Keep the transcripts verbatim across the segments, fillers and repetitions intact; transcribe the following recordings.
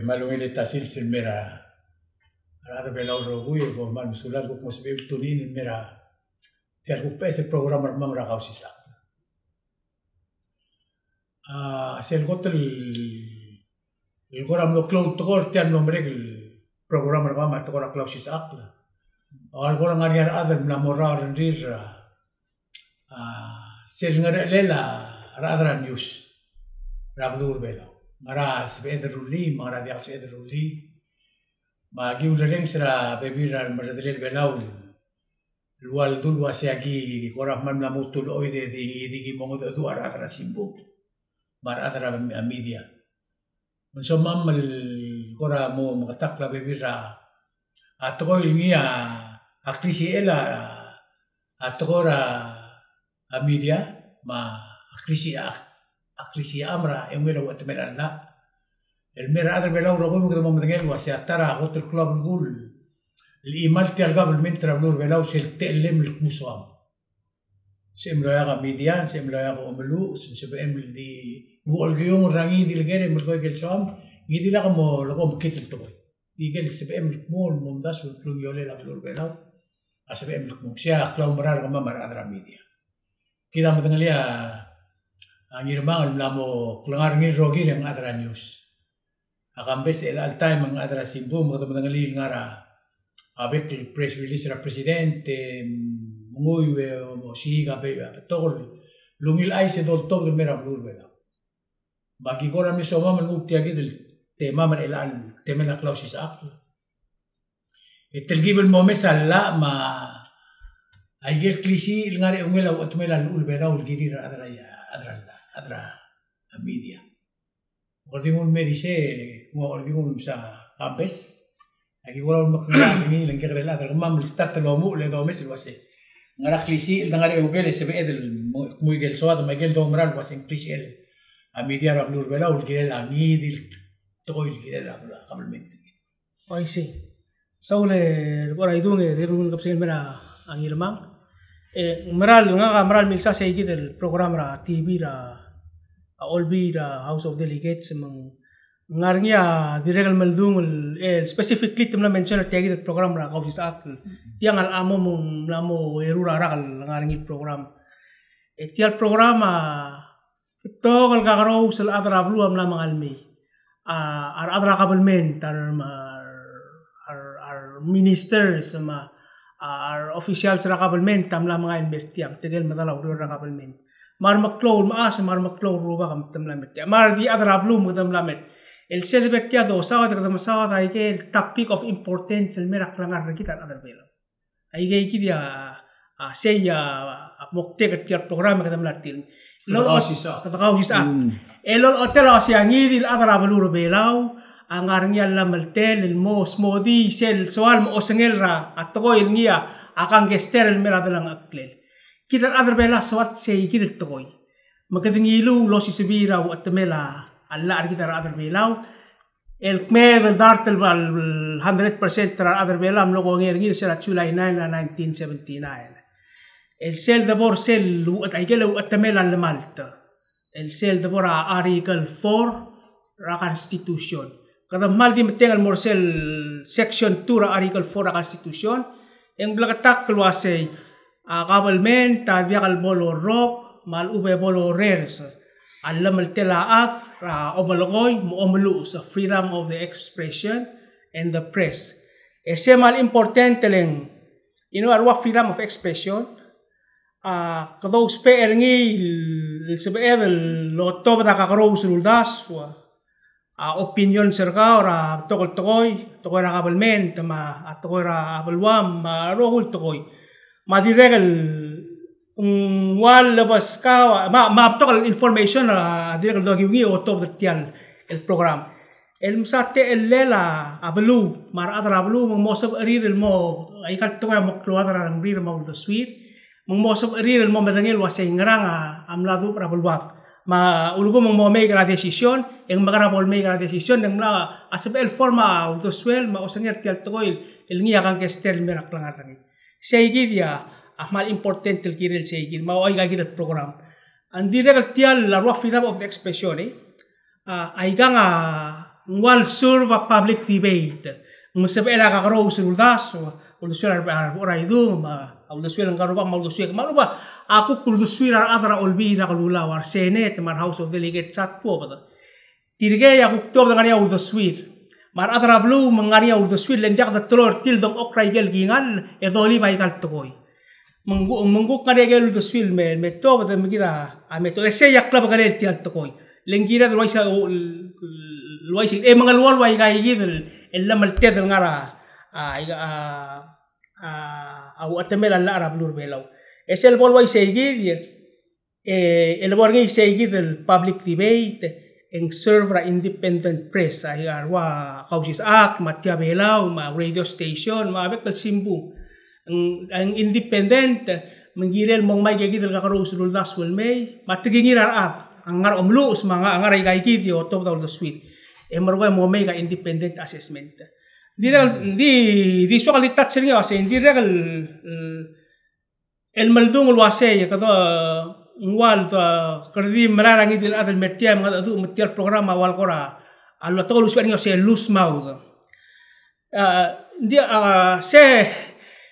Me a ungil el ta sils el mei er a rechad er a Belau el rokui, e kom kmal mesulang el kuk mo sebechir el tune in el mei er tia el kuk beches el program er kemam er a Kausisechakl. A, sel kot el, el kora mlo klou el tekoi er tia el mlo merek el program er kemam a tekoi er a Klausisechakl. A, el kora ngar er ngii a rechad el mla mo er a rengrir er a, a, sel ngerechelel a rechad er a news er a beluu er a Belau. Ngera sebeched el rullii, me ngera diak sebeched el rullii. Me aki ulerrenges er a bebil er a remerredelel Belau el ua ledu el uasei aki kora kmal mla mo ultuil e di, di, di ki mo mengedecheduch a rechad er a simbung me a rechad er a media. Me ng somam el kora mo meketakl a bebil er a, a tekoi el ngii a, a klisichel a, a tekoi er a, a media, me a klisichel a, a klisichel a mera e ungil a uchetemel a llach. El mei er a rechad er a Belau el rokui me kede mo medengei el uasei a ta er a kot el klou a belkul el chimal tia el kabelment er a beluu er a Belau sel techellem el kmu soam. Sebechem el oeak a media, sebechem el oeak a omeluches, sebechem el di, ng ulekiung er a ngii di el ker e melekoi ikel soam, ngii di lak mo leko mekngit el tekoi. Ikel sebechem el kmo el mo omdasu el klungiolel a beluu er a Belau, a sebechem el kmo. Sei a klaumerang er kemam a rechad er a media. Kid a medengelii a Ngirmang el mla mo klengar er ngii el rokir e ng chad er a news. A Kambes er chelecha el taem e ng chad er a simbung, me kede medengelii el ngar er a bek el press release er a president, e menguiu e osiik a be-, a betok el ungil chais e doltobed el mei er a beluu er a Belau. Me aki kora mle somam el nguu tia kid el temam er chelecha el temel a Klausisechakl. E telkib el mo mes a llach me a ikel klisichel el ngar er a eungel a uchetemel a llechul a Belau el kirir a rechad er a, a rechad er a, a rechad er a media. Kora di nguu el mei er isei, kora di nguu el mesa Kambes. Aki kora ulemeklii er ngii el ngii el kekerei el chad er kemam el start el omuchel e domes el uasei ngera klisichel el ngar er a eungel e sebeched el mo, mo ikel soad me a ikel doumera el uasei ng klisichel a media er a beluu er a Belau el kirel a ngii di el tekoi el kirel a kabelment. Oisei. Saul e kora idung e dirrek el nguu el kebesengei el mei er a Ngirmang. E ng mera el ngak a mera el milsa sei kid el program er a T V er a, a Olbiil er a House of Delegates me ng ngar er ngii a dirrek el meldung el, el specifically te mla mention er tia kid el program er a Kausisechakl. Tiang a mo, mo, mla mo eru er a rak el ngar er ngii el program. E tia el program a betok el kakerous el chad er a beluu a mla mengal mei. A, a rechad er a kabelment, a re, a re, a re ministers, me a, a re officials er a kabelment a mla mengai el mer tiang, tirke el medal a ureor er a kabelment. Me a remeklou el mechas, me a remeklou el rubak me te mla mer tiang. Me a re di chad er a beluu me te mla mer. El sel ber tia dosaod e kede mesaod a ikel topic of importance el mer a klengar er kid a rechad er a Belau. Aikei kid a, a, sei a, a, moktek er tia el program e kede mla er tir. Kede kausisechakl. Kede kausisechakl. Mm. E lolechotel a uasei a ngii di el chad er a beluu er a Belau a ngar er ngii a llemeltel el mo smodii sel soal me a osengel er a tekoi el ngii a gangster el mei er a delengcheklel. Kid a rechad er a Belau a soad sei kid el tekoi. Me kede ngiluu el osisebii er a uchetemel a llach er kid a rechad er a Belau. El kmeed el dart el hundred percent er a rechad er a Belau a mlo kongei er ngii er sel July nine er a nineteen seventy-nine. El sel debo er sel uchet-, aikel uchetemel a llemalt. El sel debo er a Article four er a Constitution. Kede kmal di metengel el mo er sel Section two er a Article four er a Constitution. E ng bleketakl el uasei a kabelment a diak el bo lorrob me a lechub e bo lorrers a llemeltel a chad er a omelekoi me a omeluches, freedom of the expression and the press. E sei a kmal important el ng, you know, a rua freedom of expression a kede ousbech er ngii el sebeched el otobed a kakerous el uldasu a opinion er kau er a betok el tekoi, tekoi er a kabelment, me a tekoi er a beluam, me a rokui el tekoi. Me a dirrek el, mm, ua lebeskau, me a, me a betok el information a dirrek el dokiu ngii e otobed er tia el program. El msa techellel a beluu, me a rechad er a beluu, me ng mo sebechir el mo, aika el tekoi a mo klou a rengrir me a uldesuir, me ng mo sebechir el mo medengei el uasei ngerang a mla dubech er a beluad. Me a ulekum e ng mo make er a decision, e ng mekerang a bo el make er a decision, e ng mla a sebechel form a uldesuel me a osengel er tia el tekoi el ngii a gangster el mei er a klengar er ngii. Sei kid a kmal important el kirel sei kid, me a ua aika kid el program. Ng dirrek el tia el rua freedom of expression, e. A, aikang a, ng ua el serve a public debate. Ng sebechel a kakerous el uldasu, uldesuir a re-, a re-, a Idung, me a uldesuir a Ngarubak, me a uldesuir, me a Rubak, a kuk uldesuir a rechad er a Olbiil er a Kelulau, a re Senate, me a re House of Delegates a tuobed. Tirkei a kuk tuobed el ngar er ngii a uldesuir. Me a rechad er a beluu me ng ngar er ngii a uldesuir, le ng diak de teloi er tir el dengchokl er a ikel kingall, e dolib a ikal tekoi. Me ng ku-, me ng kuk ngar er ngii a ikel uldesuir me, me tuobed me kid a, a me tuobed. E sei a klebekelel tia el tekoi. Le ng kired el uaisei, el uaisei, e mengeluolu a ikaikid el, el llemelted el ngar er a, a, a, a, a uchetemel a llach er a beluu er a Belau. E sel bo el uaisei kid, e, el bo er ngii sei kid el public debate, e ng serve er a independent press, a, a rua Kausisechakl, me a Tia Belau, me a radio station, me a bek el simbung. Ng, ng independent, me ng kirel mo ngmai ikakid el kakerous el uldasu el mei, me a tekingir a rechad, a ngar er a omeluches, me a nga-, a ngar er a ikaikid e otobed a uldesuir. E merekong e mo make a independent assessment. Ng dirrek el, di, di soak el di touch er ngii el uasei, ng dirrek el, el el meldung el uasei, e kede, ng ua el, e, kede di melai er a ngii di el chad el mer tiang, me ng, me tia el program a ua el kora, a lo tekoi el usbech er ngii el uasei loose mouth. A, ng di, a, se,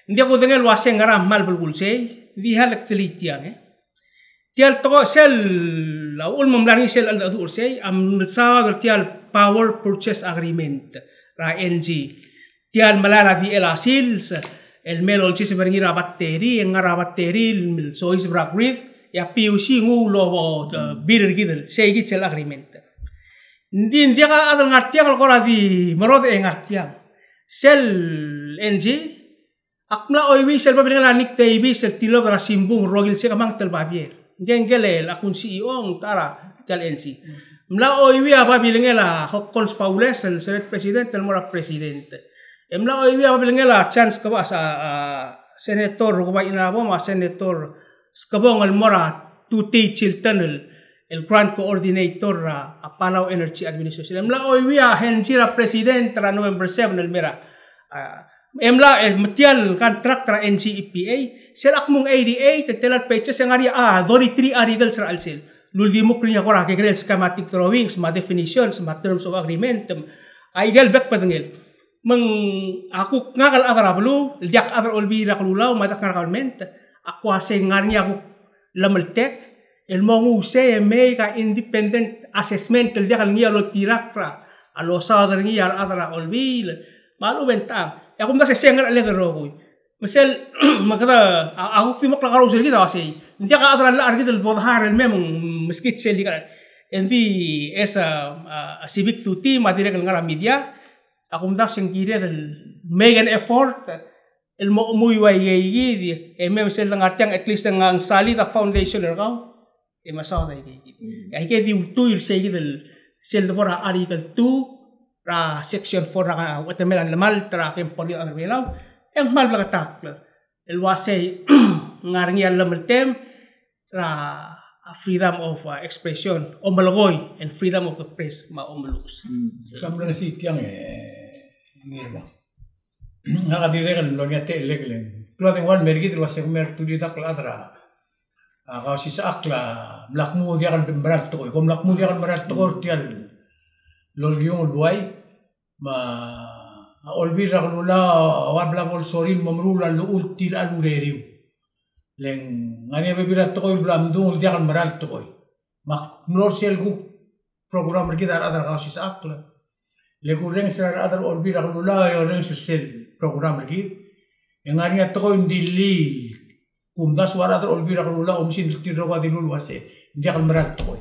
ng diak kudengei el uasei ngera a kmal belkul sei, ng di hal ktelii tiang, e. Tia el tekoi sel, a uchul me ng mla er ngii sel cheldecheduch er sei, a mle mesaod er tia el power purchase agreement er a N G. Tia el melai er a D L a sils, el mei el olsiseb er ngii er a battery, e ng ngar er a battery el soiseb er a grid, e a P U C nguu el obo, e, bill er kid el, sei kid sel agreement. Ng di ng diak a chad el ngar tiang el kora di merodech e ngar tiang. Sel N G, ak mla chuieuii sel babilngel a Nick Davies el tilobed er a simbung el rokui el sei kemanget el babier. Ngke, ngke el, a kuk C E O ng ta er a, tia el N G. Mla chuieuii a babilngel a Hokkons Baules el Senate President el mo er a President. E mla chuieuii a babilngel a Chance Skebong, a, a, Senator Rukebai Inabo me a Senator Skebong el mo er a Tutii Chilton el, el Grant Coordinator er a, a Palau Energy Administration. E mla chuieuii a N G er a President er a November seven el mei er a, a, e mla, e, me tia el contract er a N G E P A, sel ak mo ng eighty-eight, e tela el pages e ng ngar er ngii a, a, thirty-three articles er a chelsel. El uldimukl er ngii a kora kekerei el schematic drawings, me a definitions, me a terms of agreement, me a ikel bek el bedengel. Me ng a kuk ngak el chad er a beluu, el diak chad er a Olbiil er a Kelulau, me a diak ngar er a government, ak uasei ng ngar er ngii a kuk llemeltek, el mo nguu sei e make a independent assessment el diak el ngii a loltirakl er a losaod er ngii a rechad er a Olbiil, me a lechub e ng techang. E a kumdasu e sei a ngerecheled el rokui. Me sel, me kede, a, a kuk di mo klekakerous er kid a uasei. Ng diak a chad er a llach er kid el bo de hire el mei me ng meskid sel ikal. Ng di as a, a, a civic duty me a dirrek el ngar er a media, a kumdasu e ng kired el make an effort el mo chemuiu a ikeikid, e mei me sel dengar tiang at least ng ngar er ngii a solid a foundation er kau, e mesaod a ikeikid. Mm. E aike di ultuil er sei kid el, sel debo er a Article two er a Section four er a uchetemel a llemalt er a kempo er a Belau, e ng kmal bleketakl el uasei ng ngar er ngii a llemeltem er a freedom of, uh, expression, omelekoi, and freedom of the press, me a omeluches. Mm. Ka mle ngesii tiang e, Ngirmang. Ngak a dirrek el mlo er ngii a techellek el, klou a dengua el mer kid el uasei kemiu a re tulidakl el chad er a, a, Kausisechakl a mla kmu diak el mera el tekoi. Kom mla kmu diak el mera el tekoi er tia el olkiung el buai, me a Olbiil er a Kelulau a ua bla bo lsorir el mo meruul a llechul tia el ureriu. Le ng ngar er ngii a bebil er a tekoi el bla mdung el diak el mera el tekoi. Me ak mlo er sel kuk program er kid a rechad er a Kausisechakl. Le kurrenges er a rechad er a Olbiil er a Kelulau e orrenges er sel program er kid. E ng ngar er ngii a tekoi el dillii, kumdasu a rechad er a Olbiil er a Kelulau, oumesingd er tir el rokui a dilu el uasei ng diak el mera el tekoi.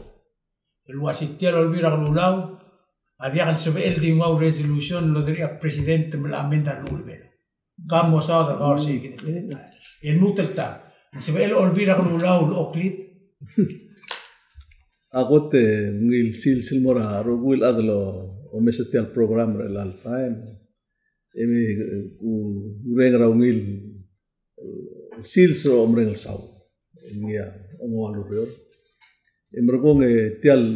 El uasei tia el Olbiil er a Kelulau a diak el sebechel di nguu a resolution el oderchii a president me le amend a llechul a Belau. Ka mo saod er kau er sei kid. E lmuut el ta, ng sebechel Olbiil er a Kelulau el oklid. A kot e ungil sils el mo er a rokui el chad el omes er tia el program er chelecha el taem. E me, e, ku, kureng er a ungil, e, sils er a omereng el saul. E ngii a omengual ureor. E merekong e tia el,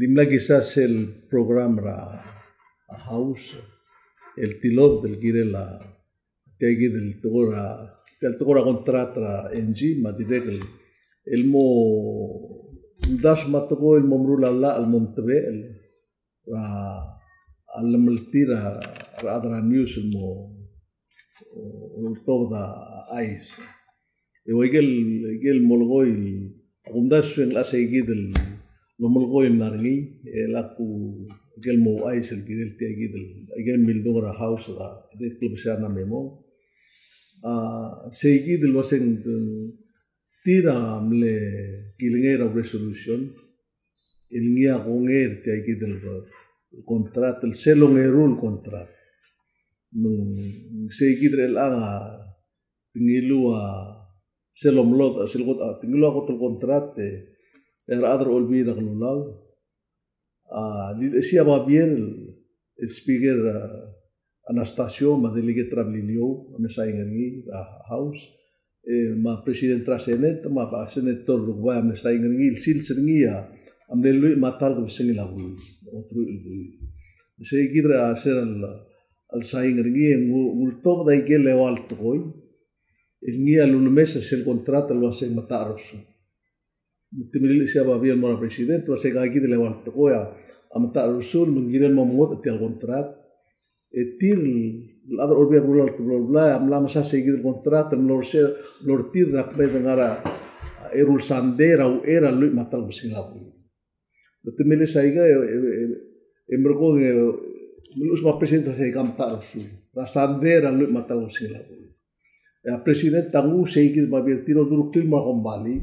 dimlak kisa sel program er a, a House el tilobed el kirel a tia kid el tekoi er a, tia el tekoi er a contract er a N G, me a dirrek el, el mo uldasu me a tekoi el mo meruul a llach el mo omtebechel er a, a llemeltir a rechad er a news el mo, o, oltobed a chais. E ua ikel, ikel molekoi, a kumdasu e ng locha seikid el omelekoi el mla er ngii, e lak ku ikel mo ouchais el kirel tia kid el, ikel mildung er a House er a, e de klebesei a memo. A, seikid el uaseng tir a mle kilengei er a resolution, el ngii a kongei er tia kid el contract, el sel ongeru el contract. Me ng seikid er chelechang a te ngiluu a sel omlot, sel kot, a, te ngiluu a kot el contract, e, e a rechad er a Olbiil er a Kelulau a, lilechesii a babier el, el speaker, a, Anastasio, me a delegate er a Beliliou, a me sain er ngii, a, House, e, me a president er a Senate, me a senator Rukebai a me sain er ngii, el sils er ngii a, a mle lluich me a ta el kebesengil a buil, o teruich el buil. Seikid er a sel, el sain er ngii, e ng, ng ultobed a ikel eua el tekoi, el ngii a lulemes er sel contract el uaseng Metacherbesul. Me te mililechesii a babier el mo er a president, el uaseng aikid el eua el tekoi a, a Metacherbesul, me ng kirel mo mengodech tia el contract. E tir el chad er a Olbiil er a Kelulau el teblo el blai a mla mesa seikid el contract el mlo er se, mlo er tir er a kmeed el ngar er a, a, eru el sandei er a uchei er a lluich me a ta el kebesengil a buil. Me te mililechesii aika, e, e, e, e merekong e, meluches me a president el uasei aika Metacherbesul er a sandei er a lluich me a ta el kebesengil a buil. E a president a nguu seikid el babier, tir a odureklii el mo er a kombalii.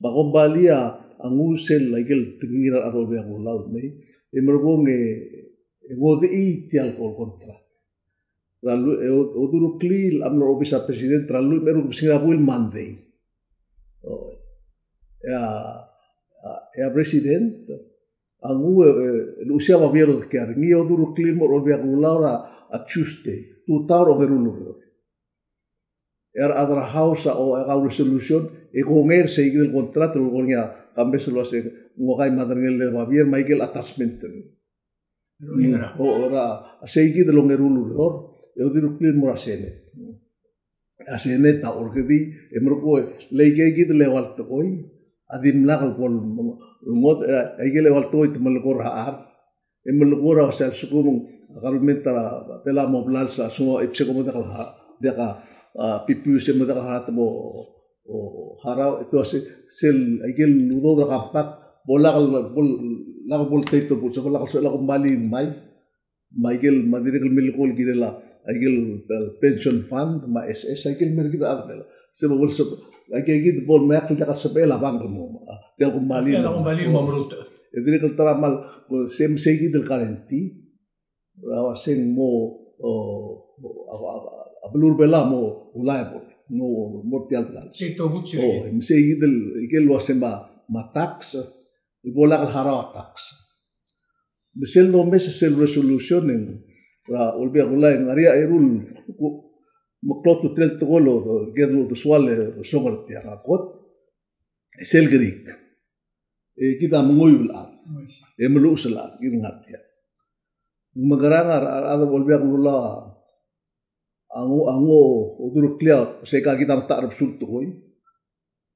Me a kombalii a, a nguu sel aikel tekingir a rechad er a Olbiil er a Kelulau el mei. E merekong e, e ngodechii tia el ko el contract. Er a llu-, e, o-, odureklii el mlo er a obis er a president er a lluich me a eru el kebesengil a buil Monday. O, e a, a, e a president a nguu, e, e, luchesii a babier el odekial er ngii, e odureklii el mo er a Olbiil er a Kelulau er a, a Tuesday, tutau er a ongeru el ureor. E a rechad er a House a, o, e kau resolution, e kongei er seikid el contract el ko er ngii a kambes el uaseng, ng okai me a derengel a babier, me aikel attachment. Mm. O, er a, a seikid el ongeru el ureor, e odureklii el mo er a Senate. A Senate a orrekedii, e merekong e, le aikakid el eua el tekoi a dimlak el bo el mo-, mo-, ngodech, e, aikel eua el tekoi te melekoi er a chad. E melekoi er a uasei a lsekum a government er a Belau a mo blals a lsekum e bse ko mo diak el ha-, diak a, a, PPUC e mo diak el harau, te mo, o, harau, e te uasei, sel, aikel udoud er a compact, bo lak el, bo lak el bo el tei tobul, se bo lak el sebechel a kombalii el ngmai, me aikel, me a dirrek el melekoi el kirel a, aikel, e, pension fund, me a SS, aikel mer kid a chad el, se bo el sebe-, aikakid bo el meak el diak el sebechel a bank el mo, a, diak el kombalii el mo, kombalii el mo meruul. E dirrek el ta er a mal, se, seikid el guarantee, er a uaseng mo, o, a, a, a, a beluu er a Belau a mo reliable, mo, mo er tia el blals. Sei tobut sei. O, me seikid el, ikel uaseng me a, me a tax, el bo lak el harau a tax. Me sel domes er sel resolution e ng, er a Olbiil er a Kelulau e ng ngar er ngii a eru el, ku-, meklou a ultutelel el tekoi el, el, kede uldesuel e, song er tia a kot, e sel kerik. E kid a menguiu el chad. E meluches el chad, kid ngar tia. Me ngerang a, a, a rechad er a Olbiil er a Kelulau a nguu, a nguu, odureklii a, se aikakid a Metacherbesul el tekoi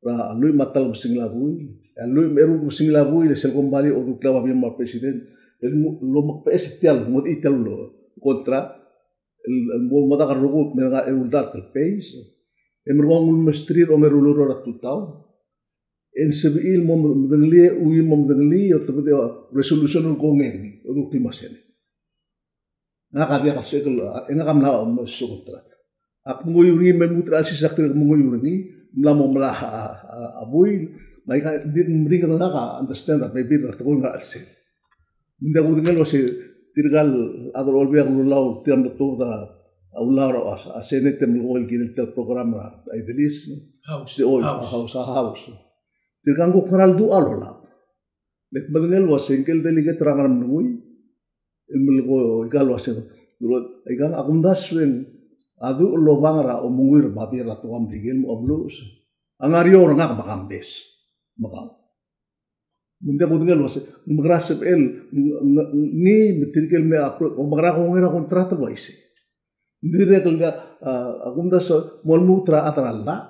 er a lluich me a ta el kebesengil a buil. A lluich me a eru el kebesengil a buil, e sel kombalii a odureklii a babier el mo er a president el mo, lomekbeches tia el, mo di tia el contract, el, el mo, mo dak el rokui, me ng ngar er a eru el dart el phase. E merekong e ng ulemesterir a ongeru el ureor er a tutau. E ng sebechir el mo medengelii, e chuiir el mo medengelii, e otobedii a resolution el kongei er ngii, odureklii el mo er a Senate. Ngak a diak a sebechek el, e ngak a mla mo sokot er a. Ak menguiu er ngii, me lmuut er a chelsel a dirk menguiu er ngii, mla mo melai a, a, a buil, me aika, dirk meringel er ngak a understand a bebil er a tekoi el ngar er a chelsel. Me ng diak kudengei el uasei tirka el chad er a Olbiil er a Kelulau, tir a mlo tuobed er a, a ulaol er a, a Senate e melekoi el kirel tia el program er a, a Idelis, House. Oi, House. House, a House. Tirka ng kuk ngera el duch a lolab. Me ak medengei el uasei ngike el delegate er a Ngeremlengui el melekoi, aika el uasei, aika a kumdasu e ng a duch el obang er a omenguiu er a babier er a tekoi er a Merikel me a omeluches a ngar er eou er ngak me a kambes. Me kau. Me ng diak kudengei el uasei, ng mekera sebechel, ng, ng, ngii me tirke el me a pro-, ng mekera kongei er a contract el uaisei. Ng dirrek el diak, a, a kumdasu mo lmuut er a chad er a llach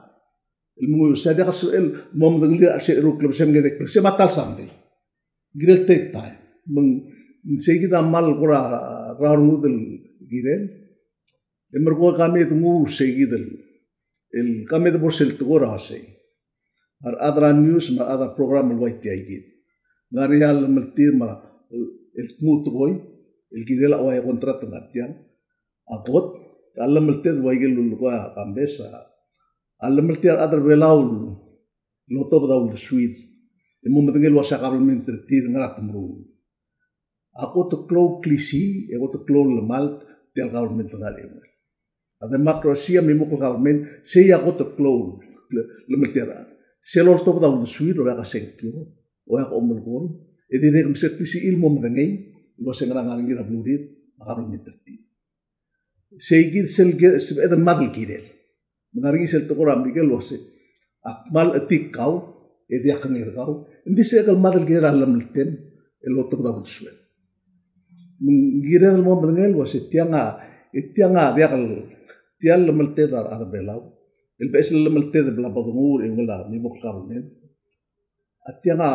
el menguiu, se a diak el sebechel mo medengelii a chelsel a eru el klebesei me ng kede klebesei me a ta el sandei. Ng kirel take time. Me ng, ng seikid a mal kora, a, er a rengud el kirel. E merekong e kemiu e de nguu sei kid el, el kemiu e de bo er sel tekoi er a sei. A rechad er a news me a rechad er a program el ua tia kid. Ng ngar er ngii a llemeltir me a, el kmu tekoi el kirel a ua e contract el ngar tiang. A kot, a llemeltir el ua ikel lulekoi a Kambes a, a llemeltir a rechad er a Belau el otobed a uldesuir. E mo medengei el ua se a kabelment er tir a ngar er a temeruul. A kot el klou el klisiich, e kot el klou el llemalt, tia el government el ngar er a Belau. A democracy a mimuk el government, sei a kot el klou el, el, llemeltir a rechad. Sel oltobed a uldesuir, el oeak a sengkio, oeak a omelekoi, e dirrek el mesa klisichir el mo medengei el ua se ngera ngar er ngii er a belurir a government er tir. Sei kid sel ke, sebeched el mad el kirel. Me ng ngar er ngii sel tekoi er a Merikel el ua se, ak kmal chetik kau, e diak kengei er kau. Ng di sebechek el mad el kirel a llemeltem el otobed a uldesuem. Me ng kired el mo medengei el ua se tiang a, e tiang a diak el, tia el llemelted a rechad er a Belau. El beches el llemelted el bla bo denguul e ungil a mimuk el government. A tiang a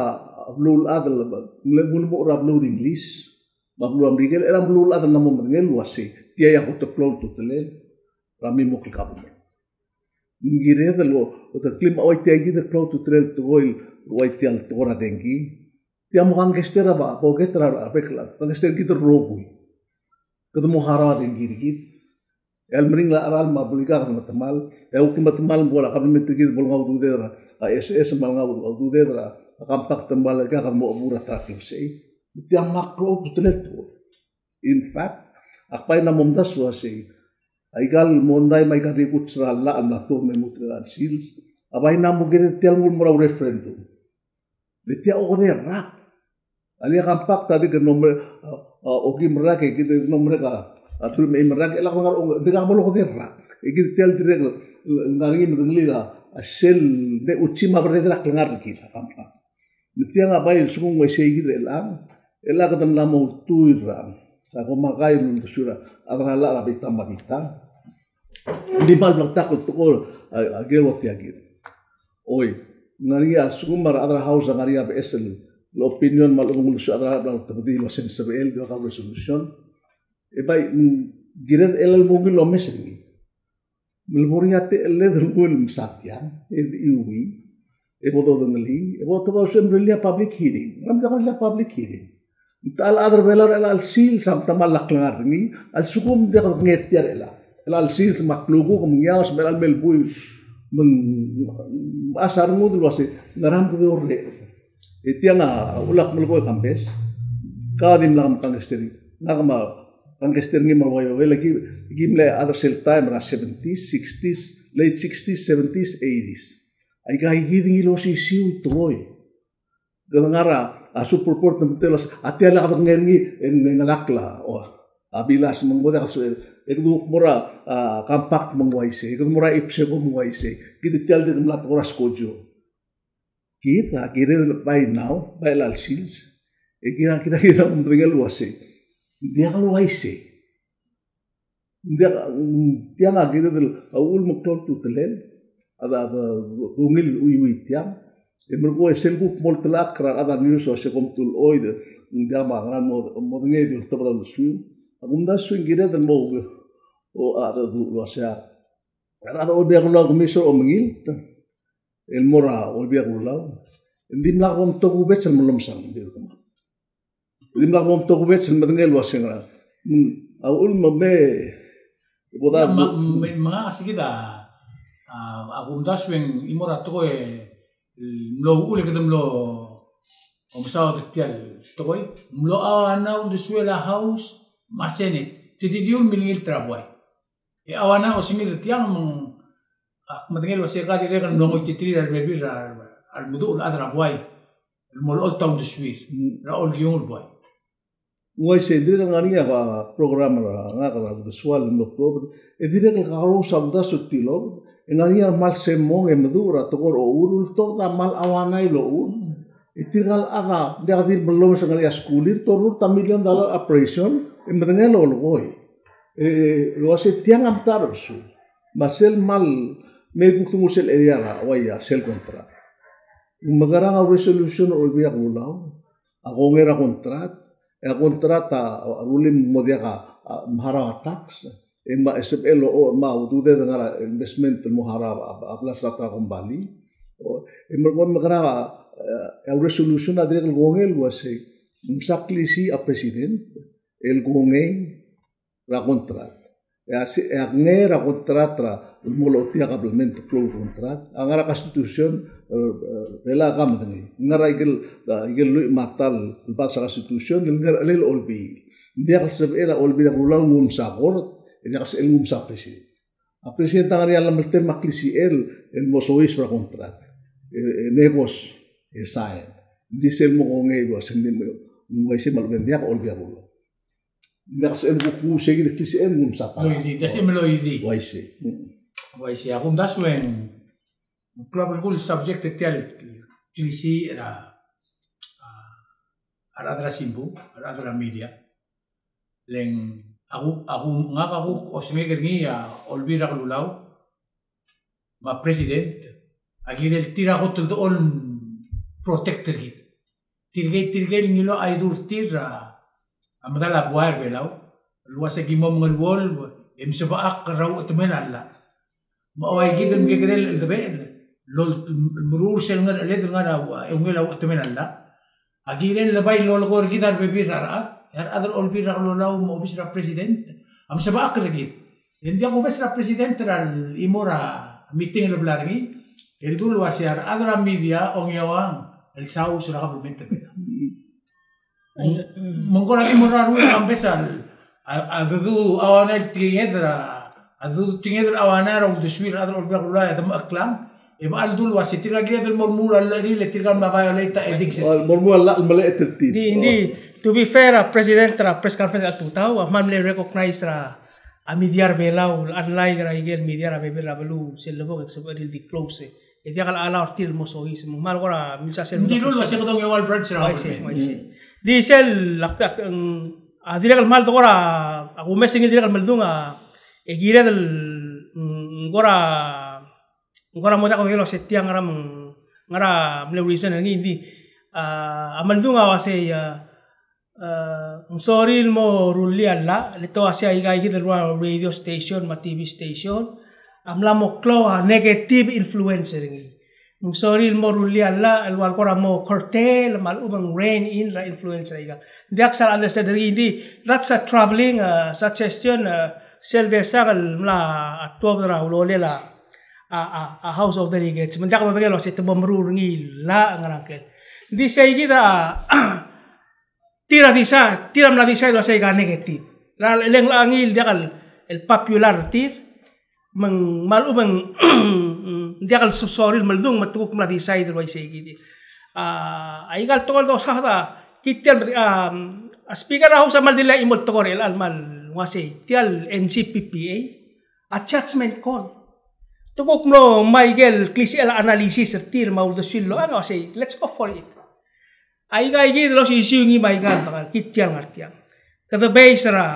beluulechad el, ng ulemuchel er a beluu er a Inglis, me a beluu er a Merikel, er a beluulechad el mla mo medengei el ua se tia a kot el klou el ultutelel er a mimuk el government. Ng kired el, o, oterekokl me a ua tia kid el klou el ultutelel el tekoi el ua tia el tekoi er a dengki. Tia mo kangkester a bo, bo ket er a bek el, kangkester kid el rokui. Kede mo harau a dengki er kid. E a lemeringel a cheral me a beluu er a ikakid el metemall, e a kuk metemall me a kabelment er kid a bo lengai a ududed er a S S me a lengai a ududed er a Compact me a ikakid el mo chebuul er a ta er a klebesei. Tia a mle klou a ultutelel el tekoi. In fact, ak bai mla mo omdasu el ua sei, aika el mondai me aika el rikuts er a llach el mla tuobed me lmuut er a sils, a bai mla mo kired tia el nguu el mo er a referendum. Le tia a okedei el rak. A le Compact a di kede mo merek, a, a, okim el rak, e kid a di mo merek a, a, teruich me a eim el rak, e lak lengar, o, di kak bo lokedei el rak. E kid tia el dirrek el, el ngar er ngii me dengelii a, a sel, de uchim a berredel a klengar er kid, a Compact. Me tiang a bai lsekum ng uaisei kid er chelechang, e le kede mla mo ultuil er a, a komakai el uldesuir a, a rechad er a llach er a bita me a bita. Ng di kmal bleketakl el tekoi, a, a kirel ua tia kid. Oi, ng ngar er ngii a lsekum a rechad er a House a ngar er ngii a beches el opinion me a lechub e ng uldesuir a rechad er a llach el bla ltebedii el ua se ng sebechel el di ua ka resolution. E bai, mm, kired el mo ungil el omes er ngii. Me le bo er ngii a techelled el nguu el mesa tiang, e de chiuii, e bo dodengelii, e bo tobed a uldesuir e mrullii a public hearing. Ngera me diak lrullii a public hearing? Ng techa el chad er a Belau er chelecha el sils a mtemall a klengar er ngii, a lsekum ng diak dekengei er tia er chelechang. Chelecha el sils me a klukuk me ng ngiaos me chelecha el me el buil me ng mechas a rengud el ua se ngera me kede orreched. E tiang a uchul ak melekoi a Kambes, kau a dimlak mkangkester er ngii. Ngak me a kangkester er ngii me a ua Joel, e ki, ki mle chad er sel taem er a seventies, sixties, late sixties, seventies, eighties. Aika kid ngii el osisiu el tekoi. Kede ngar er a, a, Supreme Court me te el ua se, a tia el kede ngii er ngii, e ng, e ng ngelakl a, o, a bilas me ng mo diak el sebeched. E kede kuk mo er a, a, Compact me ng uaisei. E kede mo er a IPSECO me ng uaisei. Kid tia el di mla tekoi er a skojo. Kid a kired el bai now, bai chelecha el sils. E kid a, kid a, kid a medengei el ua se ng diak el uaisei. Ng diak, tiang a kired el, a uchul me ng klou a ultutelel, a, a, a, ungil el chiuii tiang. E merekong e sel kuk mo oltelechakl er a rechad er a news el ua se kom te ulechoid, ng diak me a ngera el mo, modengei e di oltobed a uldesuir. Ak omdasu e ng kired el mo, o, a, a, a, ua se a rechad er a Olbiil er a Kelulau a kemesuir a omengilt el mo er a Olbiil er a Kelulau. Ng dimlak bo mtokubets el melomsang, ng di kemam. Ng dimlak bo mtokubets el medengei el ua se ngera. Mm, a uchul me me, bo da, me, me, me ngak a se kid a, a, ak omdasu e ng chimo er a tekoi el mlo uchul e kede mlo omesaod er tia el tekoi, mlo ua ngera a uldesuel a House me a Senate. Te di diul milengilt er a buai. E a ua ngera a osengir er tiang me ng, ak medengei el ua se ka dirrek el mlo ngoititerir a rebebil er a, a remeduch el chad er a buai el mo olecholt a uldesuir er a olkiung el buai. Ng uaisei, dirrek el ngar er ngii a program er ngak er a uldesual el mlo tuobed, e dirrek el kakerous a uldasu el tilobed, e ngar er ngii a kmal semong e meduch er a tekoi er a ochur, el tokubets a kmal ua ngera el ochur. E tirka el chad a diak di mellomes e ngar er ngii a skulir, te orurt a million dollar operation, e medengei el olekoi. E, e, el ua se tiang a metacherbesul. Me sel kmal me kuk denguu sel area er a, uaia, sel contract. Ng mekerang a resolution er a Olbiil er a Kelulau a kongei er a contract, e a contract a, a rullii me ng mo diak a, a, mharau a tax, e me a sebechel el, o, me a ududed el ngar er a investment el mo harau a, a, a blals er a ta er a kombalii. O, e me, me, me kora, e, a resolution a dirrek el kongei el uasei, msa klisiich a president el kongei er a contract. E a se, e a kongei er a contract er a, el mo lotia government el klou el contract, a ngar er a constitution, e, e, Belau a medengei. Ngar er a ikel, a, ikel lluich me a ta el, el bas er a constitution, el ngar er a olbiil. Ng diak el sebechel a olbiil er a Kelulau el nguu el msa kort, e diak el sebechel el nguu el msa president. A president a ngar er ngii a llemeltel me a klisichel el mo soiseb er a contract. E, e, negos, e sign. Ng di sel mo kongei el uasei, ng di me, ng uaisei me a lechub e ng diak a olbiil er a Kelulau. Ng diak el sebechel el kuk nguu sei kid el klisichel el nguu el msa ta. Loidi, ng diak el sebechel el loidi. Uaisei. Mm. Uaisei, a kumdasu e ng klou a belkul el subject er tia el klisiich er a, a, a rechad er a simbung, a rechad er a media. Le ng, a ku, a ku, ngak a kuk osengek er ngii a Olbiil er a Kelulau me a president a kirel tir a kot el dechor el protect er kid. Tirkei, tirkei el ngiluu a aidur er tir a, a medal a buai er Belau el uasei ki mo mengeluolu e msebechakl er a uchetemel a llach. Me a uaikid el mekekerei el cheldebechel el, el meruul sel ngerecheled el ngar er a, eungel a uchetemel a llach. A kirel el bai lolekoi er kid a rebebil er a rechad, e a rechad er a Olbiil er a Kelulau me a obis er a president a msebechakl er kid. E ng diak kubes er a president er a lechimo er a meeting el bla er ngii el dul uasei a rechad er a media a ongeua el saus er a government er kid. Me ng kora di mo er a rengul a kambes a, a, a dedu a uaisei el tekinged er a, a dedu tekinged er a uaisei er a uldesuir a rechad er a Olbiil er a Kelulau e demecheklang, e bechal dul uasei tirka kired el mo remuul a llechir e tirka el mla violate a ethics. O, mo remuul a llach el melechetel tir. Di, di, to be fair, a president er a press conference a tutau, a kmal mle recognize er a, a media er a Belau, unlike er a ikel media er a bebil er a beluu, sel lebo e ng sebechir el di close. E diak el allow er tir el mo soiseb, me ng kmal kora milsa sel. Ng dilu el uasei kede ongeua el branch er a government. Uaisei, uaisei. Di sel, ak, ak, ng, a dirrek el kmal de kora, a kumes e ng dirrek el meldung a, e kired el, ng, ng kora, ng kora mo diak el uasei tiang ngera me ng, ngera mle reason er ngii, ng di, a, a meldung a uasei, a, A, ng sorir el mo rullii a llach, le te uasei aika ikid el ua radio station me a T V station a mla mo klou a negative influence er ngii. Ng sorir el mo rullii a llach el ua el kora mo curtail me a lechub e ng rein in er a influence er aika. Ng diak sal understand er ngii, ng di, that's a troubling, a, suggestion, a, sel desang el mla tuobed er a ulolel a, a, a, a House of Delegates. Me ng diak dodengei el uasei te mo meruul er ngii el llach, ngerang ker. Ng di sei kid a, tir a disa-, tir a mla decide el uasei aika negative. Le ng locha ngii el diak el, el popular er tir, me ng, me a lechub e ng diak el so-, sorir el meldung me te kuk mla decide el uaisei kid. A, aika el tekoi el dosaod a, kid tia el, a, a speaker er a House a kmal dilu el chimo el tekoi er chelechang el kmal uasei, tia el N C P P A, a judgment call. Te kuk mlo ngmai aike el klisichel a analysis er tir me a uldesuir el locha, ng uasei, let's go for it. Aika ikid el osisiu ngii me aika el tekoi, kid tia el ngar tiang. Kede base er a,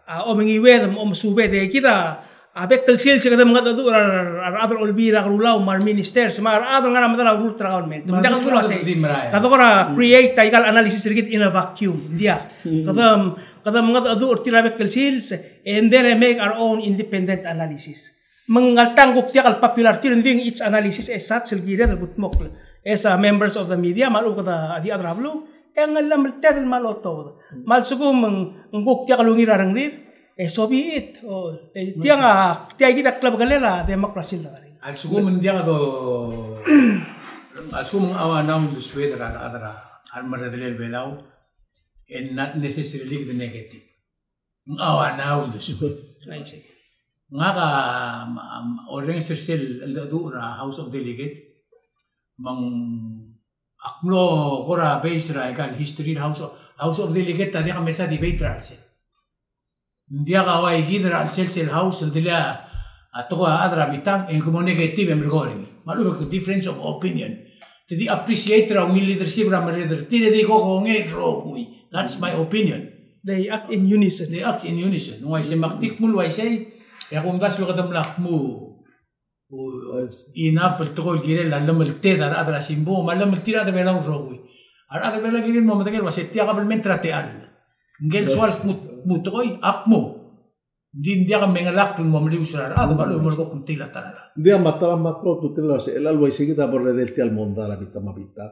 a, omengiued, me a omesubed, e kid a, a bek el sils e kede mengedecheduch er a, a, a rechad er a Olbiil er a Kelulau me a reministers, me a rechad el ngar er a medal a ururt er a government. Me ng diak el dul uasei, kede kora create aika el analysis er kid in a vacuum. Ng diak. Kede, kede mengedecheduch er tir a bek el sils, and then make our own independent analysis. Me ng alta ng kuk diak el popular er tir, ng di ng its analysis as such el kired el kudmokl. As a members of the media, me a lechub e kede a di chad er a beluu, e ng llemelted el kmal otobed. Me a lsekum ng, ng kuk diak el ungil er a rengrir, e so be it. O, e tiang a, tia ikid a klebekelel a democracy el ngar er ngii. A lsekum ng diak do, a lsekum ng ua ngii a uldesued er a, er a, a remerreder er Belau, e not necessarily the negative. Ng ua ngii a uldesued. Ngak a, a, orrenges er sel cheldecheduch er a House of Delegate, me ng ak mlo kora base er aika el history er a House of, House of Delegate a diak mesa debate er a chelsel. Ng diak a ua ikid er a chelsel sel House el delii a tekoi a chad er a bitang, e ng kmo negative e melekoi er ngii. Me a lechub e difference of opinion. Te di appreciate er a ungil leadership er a merreder er tir e di ko kongei el rokui. That's my opinion. They act in unison. They act in unison. Ng uaisei me ak di kmu el uaisei, e a kumdasu e kede mla kmu, u, enough el tekoi el kirel a llemelted a rechad er a simbung, me a llemeltir a rechad er a Belau el rokui. A rechad er a Belau a kirir el mo medengei el uasei tia kabelment er a techall. Ngike el soal kmu, kmu tekoi, a kmu. Ng di ng diak a mengelakl el mo melius er a rechad, me a lechub e mo er a bo kngtil a ta er a rechad. Ng diak, me a ta er a maklou a ultutelel a se, el uaisei kid a bo er a redil tia el mondai er a bita me a bita.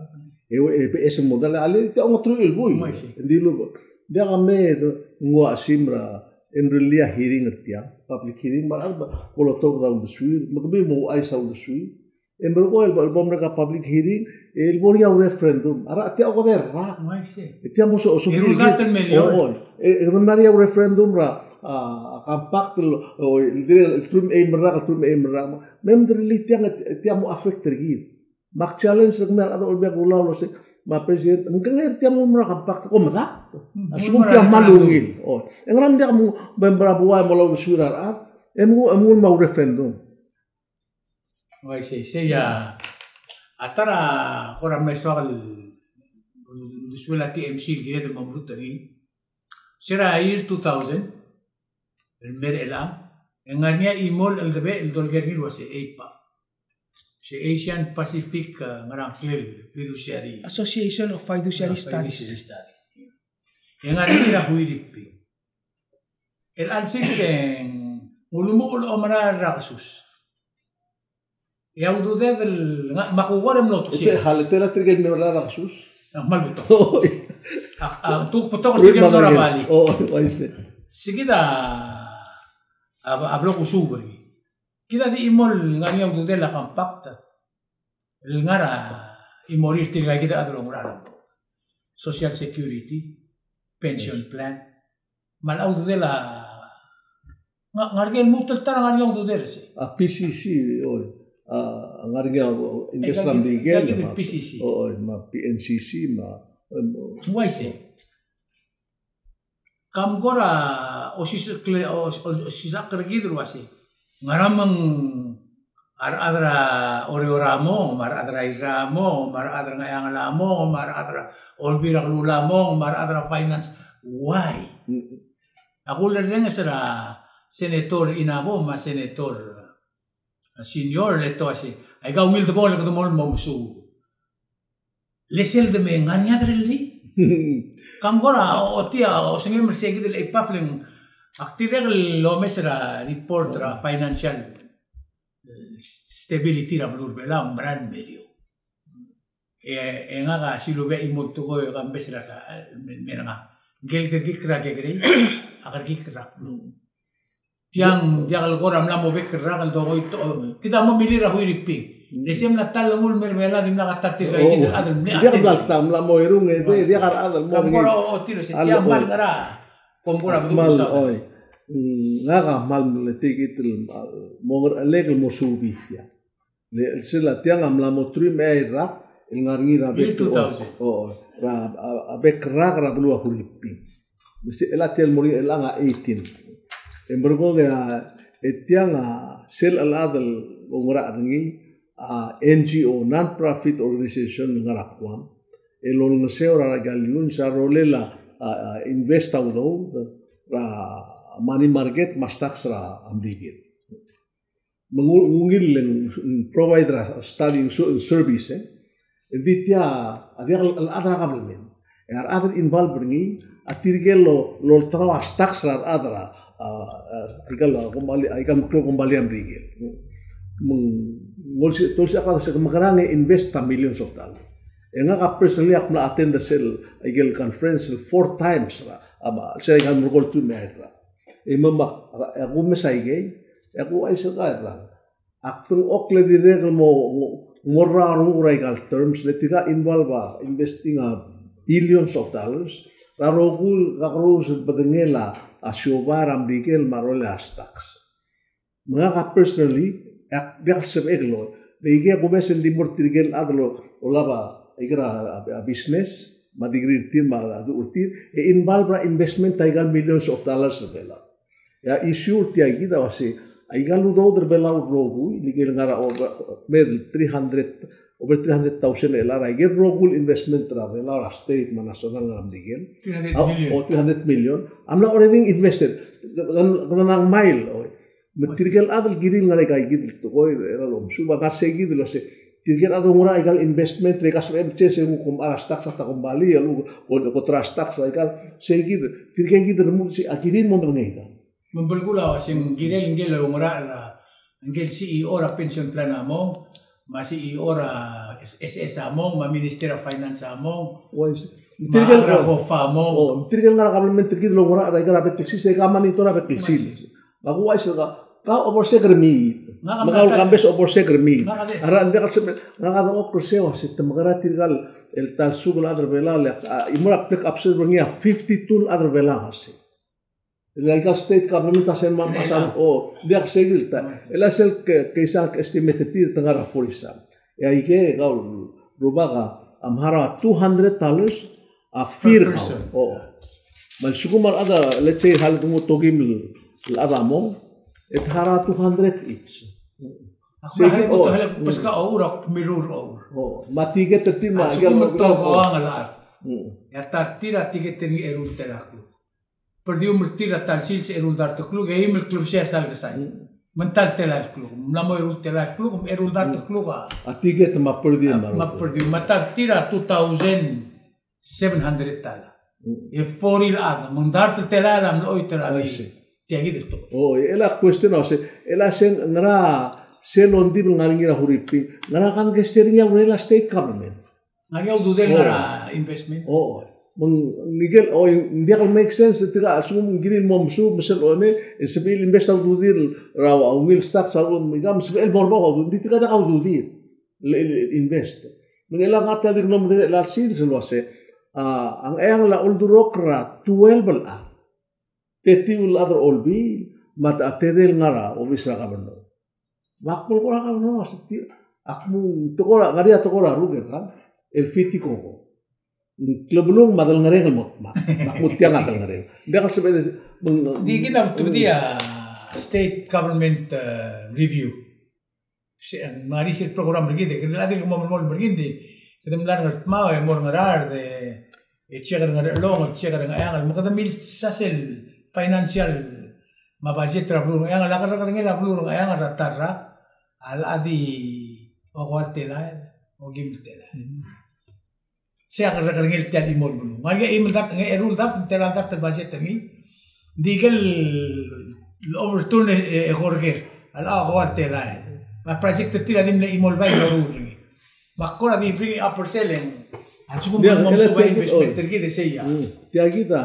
E, e, e, beches el mondai, a le tia ongeteruich el buil. Uaisei. Ng di lu, ng diak a me, ng ua chesimer a, e ng rirellii a hearing er tia, public hearing, me a rechad a bo lotobed a uldesuir, me kemiu mo ouchais a uldesuir. E merekong el bo, el bo merek a public hearing, el bo er ngii a referendum. A rechad a tia okedei el rak. Uaisei. E tia mo so, so e rullii a million. O, o. E, e kede mla er ngii a referendum er a, a, a compact el, o, el, el, el teruich me a eim el rak, el teruich me a eim el rak. Me, me mederellii tiang, e tia mo affect er kid. Me ak challenge er kemiu a rechad er a Olbiil er a Kelulau el uasei, me a president, ng kengei er tia mo er a compact, kom medakt. Hmm, a lsekum tia kmal ungil. O. E ngera me ng diak mo, me, me a buai mo uldesuir a rechad. E mo, e mo me a referendum. Uaisei, sei a, a ta er a kora mle soak el uldesuel a T M C el kired el mo mrutech er ngii. Se er a year two thousand, el mei er chelechang, e ng ngar er ngii a chimo el cheldebechel el dolekoi er ngii el uasei APAF. Se Asian Pacific, a, ngerang, klel, Fiduciary. Association of Fiduciary Studies. Fiduciary Study. E ng ngar er ngii er a Huiriping. El chelsel se ng ulemuchel a omerael er a kesus. E a ududed el ngar, me a kuk kora mlo tkii. Ete, hal, ete a tirke el merael er a kesus. A kmal betok. Oi. A, a, tuk betok el tirke el mlo er a bali. O, uaisei. Sei kid a, a, a blo kusuub er ngii. Kid a di chimo el ngar er ngii a ududel a compact el ngar er a chimo er tir, tirka kid el chad el oungerachel a Social Security, pension plan, me a ududel a, nga, ngar er ngii el lmuut el ta er a ngar er ngii a ududel, sei. A PCC, oi. A, ngar er ngii a, o, invest er a Merikel, me a PCC. O, oi, me a PNCC, me a, em, o. Uaisei. Kam kora osisechakl, os-, os-, osisechakl er kid el uasei, ngera me ng a rechad er a Oreor a mong, me a rechad er a Irrai a mong, me a rechad er a Ngcheangel a mong, me a rechad er a Olbiil er a Kelulau a mong, me a rechad er a Finance. Why? Mm. Ak ulerrenges er a Senator Inabo me a Senator Senior el te uasei, aika ungil debongel e kede mo el mo mesuub. Le sel de me ng ngar er ngii a derellii. Kam kora, o, tia, osengem er sei kid el APAF le ng, ak dirrek el omes er a report er a financial, e, stability er a beluu er a Belau, ng merael el meriou. E, e ngak a silubech el mo tekoi e kambes er a, e, me, me er ngak. Ngike el kerekikl er a kekerei, a kerekikl er a beluu. Tiang, diak el kora mla mo bek el rak el dokoit, o, kid a mo milil er a Huiriping. Mm. E sei mla ta el lenguu el mei er a Belau, dimlak a ta tirka kid el chad el mle, diak el mla ta, mla mo erung, e, diak a rechad el mo. Kam kora ochotii el uasei, tia kmal ngar er a, kom kora kmal, oi. Mm, ngak a kmal mle tia kid el, a, mo ngerchelek el mo suub er tia. Le, sel a tiang a mla mo teruich me a eai el rak, el ngar er ngii er a bek el, o, o, er a, a, a bek el rak er a beluu er a Huiriping. Me se el a tia el mo er ngii el ngar er a eighteen. E merekong e a, e tiang a, sel chelechad el oungerachel er ngii, a, NGO, non-profit organization el ngar er a Guam. El olengeseu er a ikal iungs a rolel a, a, a, invest a udoud er a money market me a stocks er a Merikel. Me ng ungil el, mm, provide er a study, su-, service, e. Ng di tia, a diak el, el chad er a government. E a rechad el involve er ngii, a tirke el lo, lolterau a stocks er a rechad er a, a, a, ikal, a, kombalii, a, ikal meklou el kombalii a Merikel. Me ng, ng olsi-, te olsiik a kmo se ke mekerang e invest a millions of dollars. E ngak a personally ak mla attend er sel, ikel conference el four times er a, a, me, sel ikal merekong el teruich me a eai el rak. E me ak, e ak omes aikei, e ak ouchais er kau el rang. Ak dengchokl e dirrek el mo, mo, mo er a renguk er a ikal terms, le tirka involve a investing a billions of dollars er a rokui el kakerous el bedengel a, a siobai er a Merikel me a rolel a stocks. Me ngak a personally, e ak diak el sebechek el, le ikei a kumes e ng di mo er tirke el chad el olab a, ikel a, a, a business, me a degree er tir, me a duch er tir, e involve er a investment a ikal millions of dollars er a Belau. E a issue er tia kid a uasei, a ikal udoud er a Belau el rokui, ikel ngar er a over, medal three hundred, over three hundred thousand el ngar er a ikel rokui el investment er a Belau er a state me a national ngar er a Merikel. Three hundred million. A, o, three hundred million. A mla already invested. Kede, kede, kede ngmai el, o. Me tirke el chad el kirir el ngar er aika kid el tekoi, er a lomesuub a ngar sei kid el uasei, tirke el chad el oungerachel a ikal investment, er aika sebechem el change e ng kuk omechar a stocks er a ta el kombalii, e lechub e ko, kot er a stocks er a ikal, sei kid, tirke kid el remuul sei, a kirir el mo medengei a ikal. Me ng belkul a uasei ng kirel ngike el oungerachel a, ngike el C E O er a pension plan a mong, me a C E O er a S-, S S a mong, me a Minister of Finance a mong. Uaisei. Me tirke el ngar er a COFA a mong. O, tirke el ngar er a government er kid el oungerachel er a ika el bek el sils, e ka monitor a bek el sils. Me a kuuchais er kau, ka oversee er kemiu. Me kau el kambes oversee er kemiu. A rechad, ng diak el sebechel, ngak a dengchokl er sei el uasei te mekerang tirka el ta el suk el chad er a Belau, le, a, e mo er a bek el observe er ngii a fifty-two el chad er a Belau a sei. El aika el state government a sel me a, o, diak sei el ta. El a sel ke, ke isang estimate er tir te ngar er a forty-some. E aike, kau el rubak a, a mla er a two hundred dollars a fee er kau. Per person. O. Me a lsekum a rechad a, let's say, a lak mo tokim el chad a mong, e te ngar er a two hundred each. Sei kid, o. O. Me a ticket er tir me a, a lsekum a, o, ng ngar er a, e a ta er tir a ticket er ngii a eru el telael el kluk. Per diem er tir a ta el sils a eru el dart el kluk, e eim el klebesei a sal kesai. Mm. Me ng ta el telael el kluk. Ng mla mo eru el telael el kluk, me a eru el dart el kluk a. A ticket me a per diem a, me a per diem. Me a ta er tir a two thousand seven hundred dollar. Mm. E forty el chad, me ng dart el telael a mlo choit er a. I see. Tia kid el tekoi. O, e le a question a uasei, e le a se ngera sel ongdibel el ngar er ngii er a Huriping, ngera kangkei er ngii a urerel a state government. Ng ngar er ngii a ududel el ngar er a investment. O, me ng ikel, o, ng diak el make sense, tirka a lsekum ng kirir el mo mesuub, me sel omei, e sebechir el invest a ududir er a ungil stocks, a ungil, me ng sebechir el mo er bab a ududir, ng di tirka diak a ududir el, el, el invest. Me ng diak el ngar tia el di mlo medengei el sils el uasei, a, a Ngcheangel a oldurokl er a twelve el chad. Te tiu el chad er a Olbiil, me a tedei el ngar er a obis er a governor. Me ak bo el kora governor a se tia, ak mo tekoi er a, ngar er ngii a tekoi er a ruk er a, el fiti koko. Ng klebelung me a delngereng el mo dmak. Me ak mo tiang a delngereng. Ng diak el sebechel, me ng, di kid a ultebedii a state government, eh, review. Se, me a ngar er ngii sel program er kid, e kede, a di kede mo melemolem er ngii, di kede mla er a Ngardmau, e mo er a Ngaraard, e check er a Ngerchelong, e check er a Ngcheangel, me kede milsa sel financial me a budget er a beluu er a Ngcheangel, a kerrekerengel a beluu er a Ngcheangel er a ta el rak, a locha di okoua el telael, okeim el telael. Sei a kerrekerengel tia el chimo el beluu. Ng ngar er ngii a eim el dart, ng eru el dart, tela el dart el budget er ngii. Ng di ikel overturn e, e, e korker. A locha okoua el telael. Me a project er tir a di mle chimo el bai el loruul er ngii. Me ak kora di bring it up er sel, e ng, a lsekum ng mo mesuub a investment er kid e sei a. Mm. Tia kid a,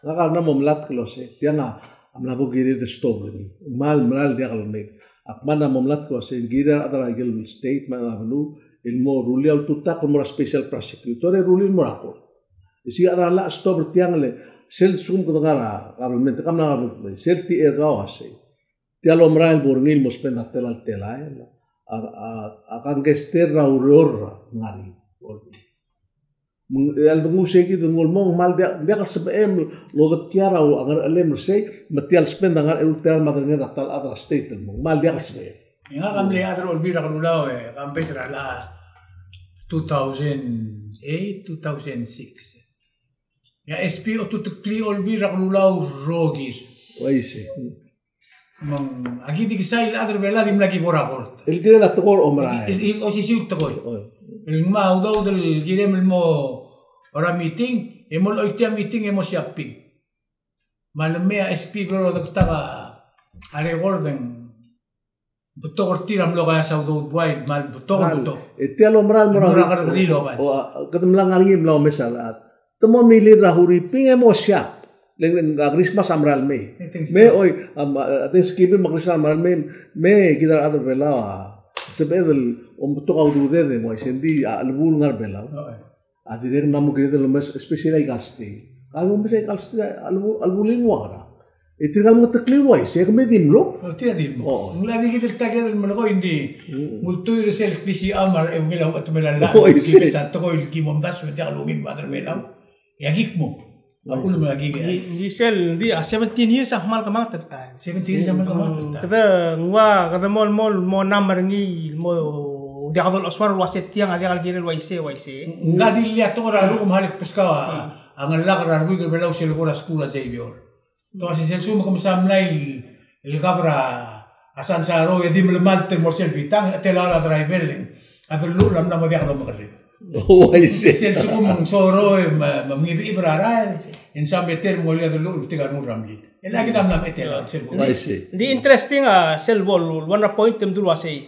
ngak a mla mo melatk el uasei, tiang a mla bo kired el stop er ngii. Kmal mera el diak el mei. Ak mla mo melatk el uasei, ng kirir a rechad er a ikel state me a beluu el mo rullii a ultutakl el mo er a special prosecutor e rullii el mo er a court. E sei a rechad a llach stop er tiang, le sel lsekum kede ngar er a government, ka mla ngar er a government, sel tia er kau a sei, tia el omerael el bo er ngii el mo spend a tela el telael, a, a, a kangkei er a ureor er a ngar er ngii. Me ng, e a lenguu sei kid el nguu el mong, kmal diak, diak el sebechem el odekiar a ngerchelem er sei, me tia el spend a ngar er a eru el telael me a delengel er a ta el chad er a state el mong, kmal diak el sebechem. E ngak a mle chad er a Olbiil er a Kelulau, e, kambes er a locha two thousand eight, two thousand six. E a S P Otuteklii Olbiil er a Kelulau el rokir. Uaisei. Me ng, aki di kesai el chad er a Belau a di mla ki kora court. El kirel a tekoi er a omerael. El, el, osisiu el tekoi. Oi. El ngmai a udoud el kirem el mo er a meeting, e mo loitii a meeting e mo shopping. Me a lemei a S P a blo lodektak a record e ng betok er tir a mlo keas a udoud el buai, me ng betok, betok. E tia el omerael el mo er a, mo er a kerrekeriil el obas. O, a, kede mla ngar er ngii el mla omes a rechad. Te mo milil er a Huriping e mo shop. Le ng, a Christmas a mera el mei. Me, oi, a, a Thanksgiving me a Christmas a mera el mei, me kid a rechad er a Belau a sebeched el ombetok a ududed e mo, uaisei, ng di a chelebuul el ngar er a Belau. A dirrek el mla mo kired el omes, especially aika el state. Ka omes aika el state, a chelebuul, a chelebuul el nguu a ngerang. E tirka el mengeteklii el uaisei, e kemiu di mlo. O, tir a di mlo. O. Ng locha di kid el ta el kired el melekoi, ng di, mm, ng ultuil er sel klisicham a reungel a uchetemel a llach. O, uaisei. Kid a tekoi el ki mo omdasu e diak lungil el chad er a Belau. E aki kmo. A uchul me aki. Ng di, ng di sel, ng di a seventeen years a kmal kemanget el taem. Seventeen years a kmal kemanget el taem. Kede, ng ua, kede mo, mo, mo mla er ngii, mo, diak dolechesuar el uasei tiang a diak el kirel uaisei, uaisei. Ng di le a tekoi er a ruk me a lak beskau a, a ngelak er a rubak er a Belau sel kora skuul er a Xavier. Te uasei sel lsekum ke mesa mlai el, el kab er a Sansaro e di melemalt el mo er sel bitang, e tela a driver e ng, a delluchel a mla mo diak lomekerreu. Oh, I see. Sel lsekum ng soroll me, me mengibechib er a rael, e ng soam e te el mo er a delul, tirka el nguu er a mlil. E le kid a mla mechitechut el sel bo. I see. Ng di interesting a sel bo el one point e te mdu el uasei.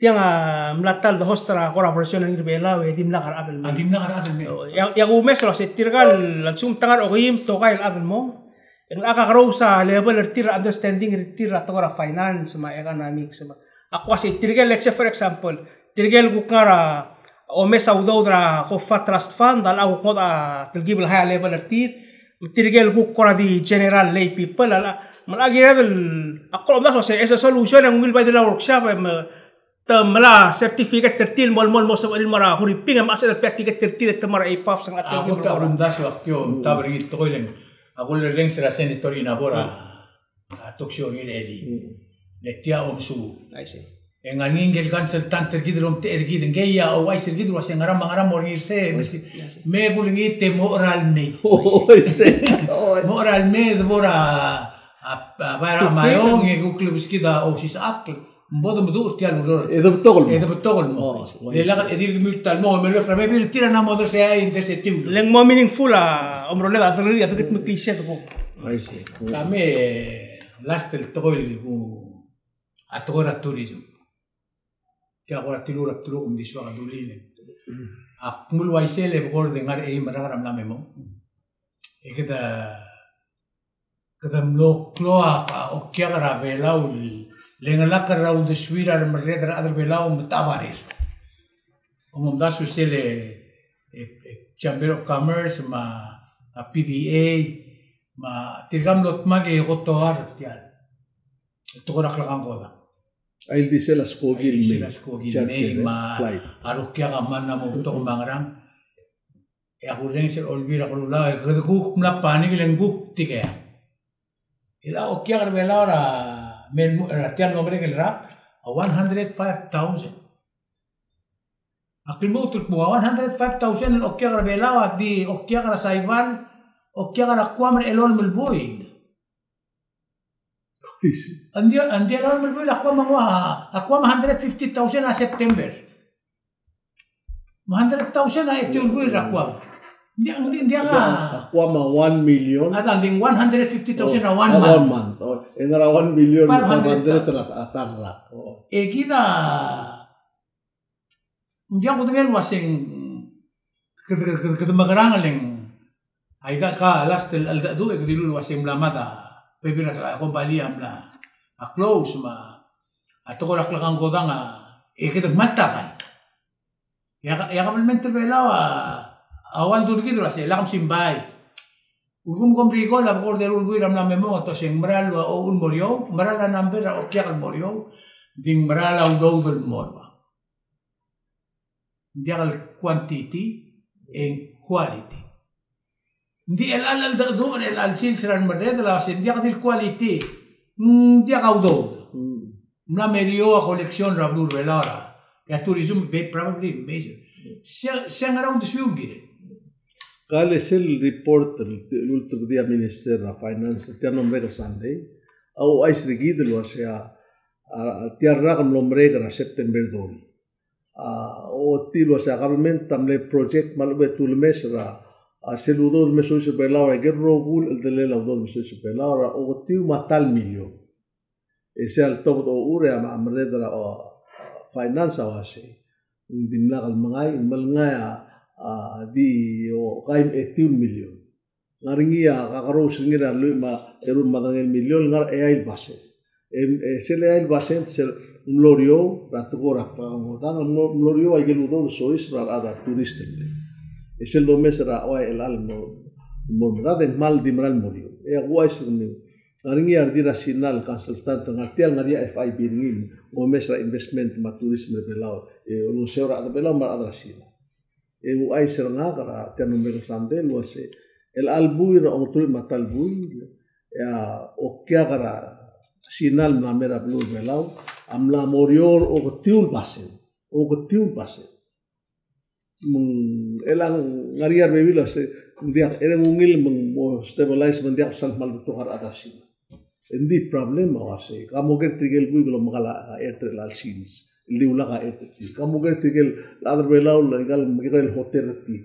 Tiang a mla ta el de host er a kora version er ngii er a Belau e dimlak a rechad el mei. A dimlak a rechad el mei. E a, e a kumes el uasei tirka el lsekum te ngar er a okeim, tokai el chad el mong. E ng locha kakerous a level er tir, understanding er tir er a tekoi er a finance me a economics me a. Ak uasei tirke el, let's say for example, tirke el kuk ngar er a omes a udoud er a COFA Trust Fund, a locha kuk ngodech a telkib el higher level er tir, me tirke el kuk kora di general lay people, a locha, me a locha kired el, ak kora omdasu el uasei, as a solution e ng ungil bai di el workshop, e me te mla certificate er tir el mo, mo, mo sebechir el mo er a Huriping, e me a sebechir el certificate er tir e te mo er a APAFS, e ng a telkib el kora. A kuk omdasu el uasei, ak tia, mm, tab er ngii el tekoi el ng, a kulerrenges er a Senator Inabo er a, a talk show er ngii el Eddie. Mm. Le tia omsu. I see. E ng ngar er ngii ngike el consultant er kid el omtechei er kid, ngii a ouchais er kid el uasei ngera me a ngera mo er ngii er sei, me sei. I see. Me kulengit e mo er a lemei. Oh, I see. Oh. Mo er a lemei, de bo er a, a, a, bai er a Maiong, e kuk lebeskid a osisechakl. Bo de meduch er tia el ureor. E de betok el mo. E de betok el mo. Oh, I see. Le lak, e dirk kemiu el ta el mo, me lak er a bebil er tir a mla mo odersii a interesting. Le ng mo meaningful a omeroled a deleuill a dekedmeklii sel kuk. I see. Ka me last el tekoi el kuk, a tekoi er a tourism. Tia kora tilur a bdeluk me ng di soak a dulii. Ak mle uaisei el bekord e ng ngar er a eim el rak er a mla me mong. E kede, kede mlo klou a, a okiak er a Belau el, le ngelakl er a uldesuir a remerreder er a rechad er a Belau me te a barir. Omomdasu sel, e, e, Chamber of Commerce me a, a PVA me tirka a mlo dmak e kotoar er tial. Tekoi er a klekangkodang. A ildisel a skoki el mei. A ildisel a skoki el mei, me a, flight. A rokiak a mla mo betok me a ngerang. E a kurrenges er a Olbiil er a Kelulau, e kede kuk mla panic el ng kuk tia. E a okiak er a Belau er a, me ng, er a tia el mlo merek el rak, a one hundred five thousand. Ak lmuut el kmo a one hundred five thousand el okiak er a Belau a di okiak er a Saipan, okiak er a Guam er a elolem el buil. Ng di, ng di a elolem el buil a Guam a nguu a, a Guam a hundred fifty thousand a September. Me a hundred thousand a etiu el buil er a Guam. Ng di, ng di, ng di a, a Guam a one million. A, ng di one hundred fifty thousand a one month. Oh, a one month. Oh, e ng ngar er a one million five hundred er a, a ta el rak. Oh. E kid a Ng diak kudengei el uaseng kede, kede, kede, kede mekerang el ng, aika, ka last el, el cheldecheduch e kede dilu el uaseng mla mad a bebil er a kombalii a mla, a close me a tekoi er a klekangkodang a, e kede kmal takai. E a, e a kabelment er a Belau a, a ua ldu er kid el uaseng lak msimbai. Ulekum kom recall a bekord el ulbuil er a mla me mong a toseng meral ua ochur el mo er eou, meral a number er a okiak el mo er eou, ng di ng meral a udoud el mo er a Ng diak el quantity, e ng quality. Ng di chelecha el cheldecheduch, chelecha el sils er a remerreder el uasei ng diak di el quality, ng diak a udoud. Hmm. Ng mla me er eou a collection er a beluu er a Belau er a, e a tourism be probably major. Se, se ngera uldesuiu el kirel. Ka le sel report el, el ultebedii a Minister er a Finance, tia el mlo merek el Sunday, a ouchais er kid el uasei a, a, tia el rak el mlo merek er a September thirty. A, ochotii el uasei a kabelment a mle project me a lechub e te ulemes er a, a, sel udoud el me soiseb er a Belau er a ikel rokui el delel a udoud el me soiseb er a Belau er a oketiu me a ta el milion. E sel tobed a ochur e a, a merreder er a, a, finance a uasei ng dimlak el mengai, ng melengai a, a, di okai me a etiu el milion. Ngar er ngii a kakerous er ngii er a lluich me a eru el madrangai el milion el ngar er a eai el basent. E, e sel eai el basent sel mlo er eou er a tekoi er a klekangkodang, mlo, mlo er eou a ikel udoud el soiseb er a rechad er a tourist el mei. E sel domes er a ua chelecha el mo, mo medad e ng kmal di meral mo er eou. E a kuchais er ngii, ngar er ngii a redil er a Sina el consultant el ngar tia el ngar er ngii a FIB er ngii, omes er a investment me a tourism er a Belau, e olengeseu er a rechad er a Belau me a rechad er a Sina. E ouchais er ngak er a tia el mlo merek el Sunday el uasei, chelecha el buil er a ongeteruich me a ta el buil, e a okiak er a Sina el mla me er a beluu er a Belau a mla mo er eou er a oketiu el basent, oketiu el basent. Me ng, chelecha ng ngar er ngii a rebebil el uasei, ng diak, e ng ungil me ng mo stabilize me ng diak sal kmal betok a rechad er a Sina. Ng di problem a uasei, ka mo ker tirke el buik el omekall a, a airtrade el sils. el di ulak a aid er tir. Ka mo ker tirke el chad er a Belau el ikal mekekerei el hotel er tir.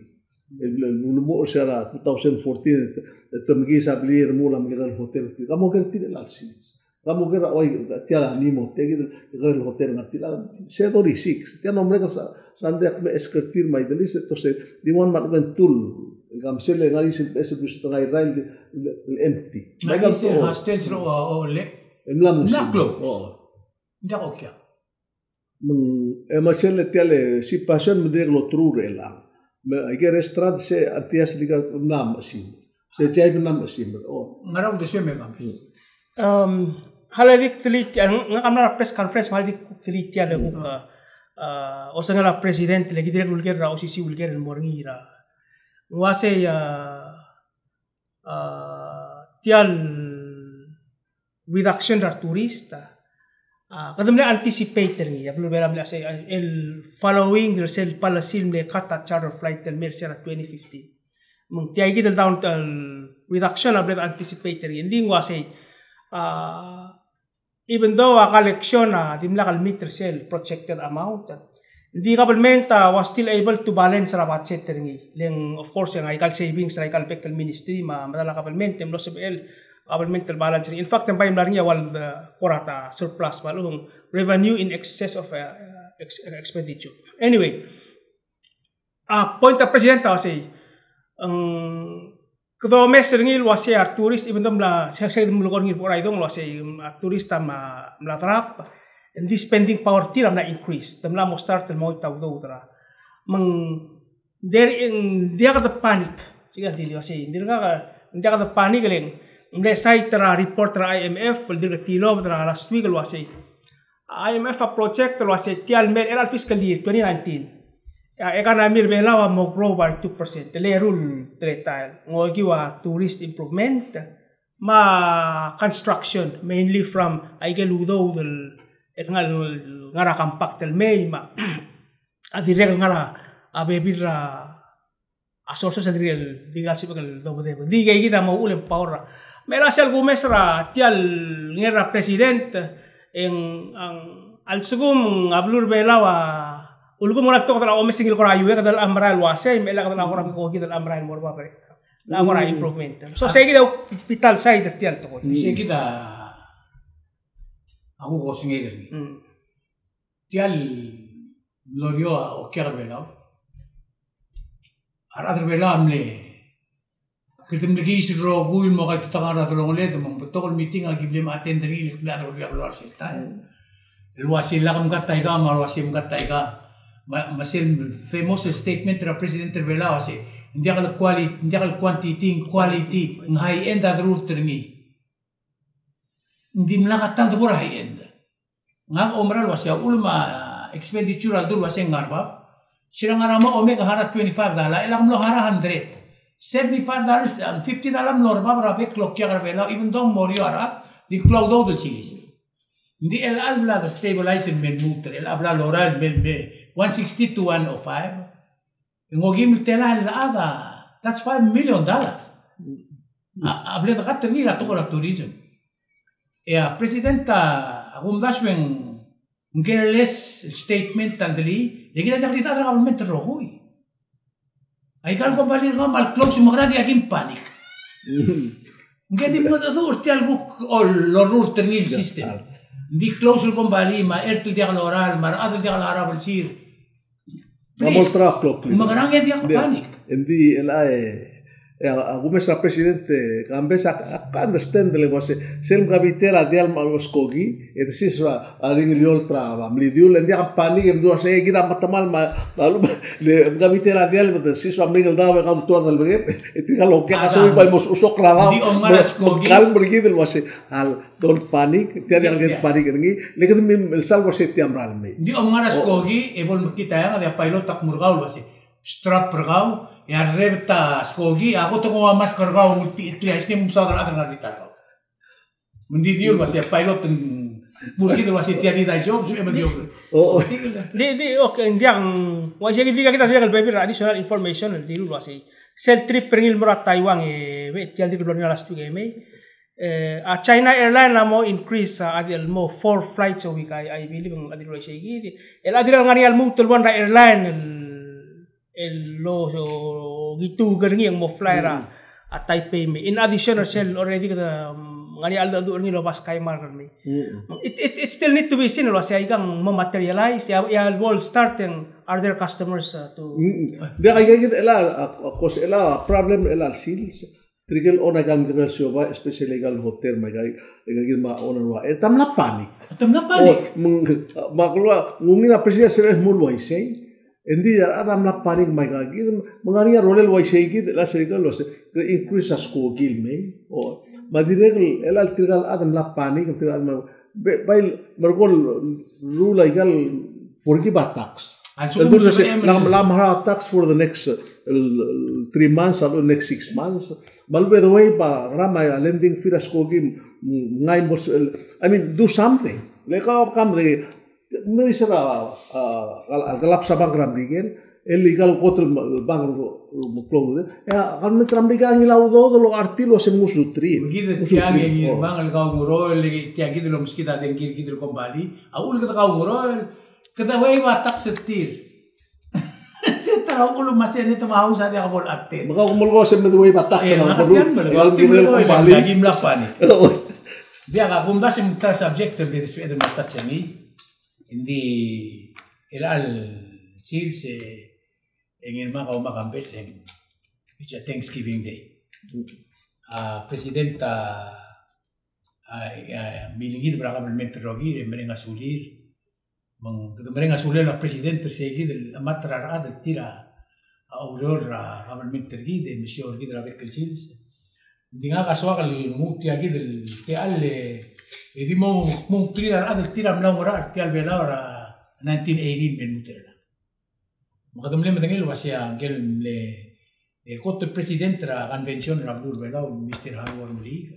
El, el, el mo er se er a two thousand fourteen, e te mekiis a blil e remuul a mekekerei el hotel er tir. Ka mo ker tirke el sils. Ka mo ker a ua tia el Nimo, tia kid el mekekerei el hotel er tir. Se thirty-six. Tia el mlo merek el sa, sandei a kmo e ask er tir me a Idelis, e te se, di ua me a Bentul. Ka me sel ngar er ngii sel, sel, sel, ngar er ngii el, el, el empty. Ngar er ngii sel hostel er a, o, o, le. E mla mo, mla close. O. Ng diak a okiu. Me ng, e me sel tia el situation me ng dirrek el olterau er chelechang. Me aike el restaurant se a tia se di ka mla mechesimer. Se tia el mla mechesimer. O. Ngera uldesuem e kang. Hmm. Um, hale di ktelii tia, ng-, ngak a mla er a press conference, me hale di ktelii tia el kuk, uh, uh, osengel a president, le ki dirrek el uleker er a O C C uleker el mo er ngii er a. Ng uasei, uh, uh, tia el reduction er a tourist, uh, kede mle anticipate er ngii, a beluu er a Belau a mle uasei, uh, el following er sel policy el mle cut a charter flight el mei er se er a twenty fifteen. Me ng tia kid el down, el reduction a mle anticipate er ngii. Ng di ng uasei, uh, even though a collection a dimlak el meet er sel projected amount, ng di government a was still able to balance er a budget er ngii. Le ng, of course, e ng aikal savings er aikal bek el ministry me a, me a medal a government, e mlo sebechel government el balance er ngii. In fact, e ng bai mla er ngii a ua el, uh, kora ta surplus me a lechub e ng revenue in excess of, uh, ex-, expenditure. Anyway, a point a president a uasei, ng kede omes er ngii el uasei a retourist, even though mla, se, se, mlo er ngii el bo er a idong el uasei, mm, a retourist a mla, mla drop, ng di spending power er tir a mla increase, te mla mo start el mo choit a udoud er a. Me ng, ng di, ng diak de panic, se kid a di uasei, ng dirkak, ng diak de panic le ng, ng mle cite er a report er a I M F, el dirk tilobed er a last week el uasei. I M F a project el uasei tia el mei er a fiscal year twenty nineteen, a economy er a Belau a mo grow by two percent. Le eru el teletael. Ng okiu a tourist improvement me a construction, mainly from aike el udoud el ngar, ngar er a compact el mei me a dirrek el ngar er a bebil er a a sources el di, di ka sebechek el dobedebek. Di kid a mo uchul e ng power er a. Me a sel kumes er a tia el ngar er a president, e ng, a lsekum a beluu er a Belau a, ulekum ng kora betok el omes er ngii el kora iueked el merael el uasei, me a kede kora betok el merael el mo er bab er a kora improvement. So, sei kid a bita el side er tia el tekoi. Sei kid a kuk osengek er ngii. Tia el mlo er eou a okiak er a Belau. A rechad er a Belau a mle, kede mle kiis el rokui el mo kaititecha er a delongeled, me ng betok el meeting a ki mle attend er ngii el mle chad er a Belau er sel taem. El uasei lak mkat aika, me a uasei mkat aika. Me, me sel famous statement er a president er a Belau a uasei, ng diak el quali-, ng diak el quantity, ng quality, ng high end a derurt er ngii. Ng dimlak a ta el debo er a high end. Ngak a oumera el uasei a uchul me a expenditure a ledul el uasei ng ngar er bab. Sel ngar er a mo omek a harau twenty-five dollar, e lak mlo harau hundred. Seventy-five dollars and fifty dollar mlo er bab er a bek el okiak er a Belau, even though ng mo er eou a rechad, di klou a udoud el sils. Ng di el chelecha el bla de stabilize el me lmuut, el chelecha el bla lorael el me, me one sixty to one oh five. Ng okim el telael el chad a, that's five million dollar. A, a bla de cut er ngii er a tekoi er a tourism. E a president a, a kumdasu e ng careless statement a ngii, le kid a diak di ta er a government el rokui. Aika el kombalii er kau me a le close me a ngera diak kim panic. Ng di mengedecheduch er tia el kuk, o, lorurt er ngii el system. Ng di close el kombalii me a chert el diak lorael, me a rechad el diak lorael el sir. Please. Me ngerang e diak panic. Ng di el a, e, e, a kumes er a president, e, Kambes a, a, ka understand el uasei, sel mkabiter a diall me a skoki, e te siseb a ringel eolt er a mlidiul, e ng diak panic, e mdu uasei, e kid a metemall me a, me a, le mkabiter a diall, me te siseb a mringel daob, e kau mtuar el bengem, e tirka el okiak a soki bai mo sok er a daob, me, me kalm er kid el uasei, al, Don't panic, tia diak el kede panic er ngii, le kede mei el sal uasei tia mera el mei. Ng di omngar a skoki, e bo lemekngit a eanged, e a pilot a kmu er kau el uasei, strap er kau, e a rrebet a skoki, a kot e kuk a mask er kau, ng ultirakl a stem, ng mesaod er a chad el ngar er a bita er kau. Me ng di dilu el uasei a pilot, ng kmu er kid el uasei tia di daijobed, e me ng di okei. Di, di, okei, ng diak, uaisei kid a dirrek el bebil er a additional information el dilu el uasei. Sel trip er ngii el mo er a Taiwan e, tia el dirk el blo er ngii a last week e mei. E, a China Airline a mo increase, a, a di el mo four flights a week, I, I believe, ng a di el uaisei kid. El a di el ngar er ngii a lmuut el one er a airline el, el lo, so, ngitu ker ngii e ng mo fly er a, a Taipei me. In addition er sel already kede, mm, ngar er ngii a cheldecheduch er ngii el oba Skymark er ngii. It, it, it still need to be seen el uaisei aikang mo materialize, e a, e a bo el start e ng are there customers, uh, to. Diak, aika kid el a, a, a, cause el a problem el a sils. Tirke el own aika el mekekerei el siobai, especially aika el hotel me aika, aika kid me a owner el ua, e te mla panic. Te mla panic. O, me ng, me a kora, ng ungil a president a sel mo uaisei. Engdi a rechad a mla panic me aika kid, me ng ngar er ngii a rolel el uaisei kid, el a sel kid el uaisei, increase a skoki el mei. O, me a dirrek el, el a tirka el chad a mla panic, tirka el chad me, be-, bai, merekong el rule aika el forgive a tax. A lsekum ng sebechem el, ng mla, ng mla harau a tax for the next, uh, el, el three months, or next six months. Me a lebo el uaisei, ba, ngera me a lending fee er a skoki, mm, ng ngai mo se-, el, I mean, do something. Le kau a kmo de, ng di se er a, a, a, a, collapse a bank er a Merikel, el aika el kot el bank el mo close. E a government er a Merikel a ngilai a udoud el locha er tir el uase ng nguu a ultuil. Kid el tiang e ngii el bank el kau ng uroel, el tiang kid el omeskid a dengki er kid el kombalii, a uchul kede kau ng uroel, kede waive a tax er tir. Se ta er a uchul me se el te me a house a diak bo le attend. Me kau kmal ko se me waive a tax. E, er a uchul me le kau ng di mle ko el kombalii. Aki mla panic. Diak, a kumdasu e ng ta el subject el di sebeched el mo touch er ngii. Engdi el a sils e, e ngii me a kau me a Kambes e ng, it's a Thanksgiving Day. A president a, a, a milengit er a government el rokir e mereng a sulir. Me ng kede mereng a sulel a president er se kid el chemat er a rechad el tir a oureor er a government er kid e mesiou er kid er a bek el sils. Ng di ngak a soak el nguu tia kid el techall e di mo, mo ngklir a rechad el tir a mla oungerachel er tia el Belau er a nineteen eighteen me lmuut er chelechang. Me kede mle medengei el uasei a ngike el mle, e, kot el president er a convention er a beluu er a Belau, Mister Haruo Remeliik,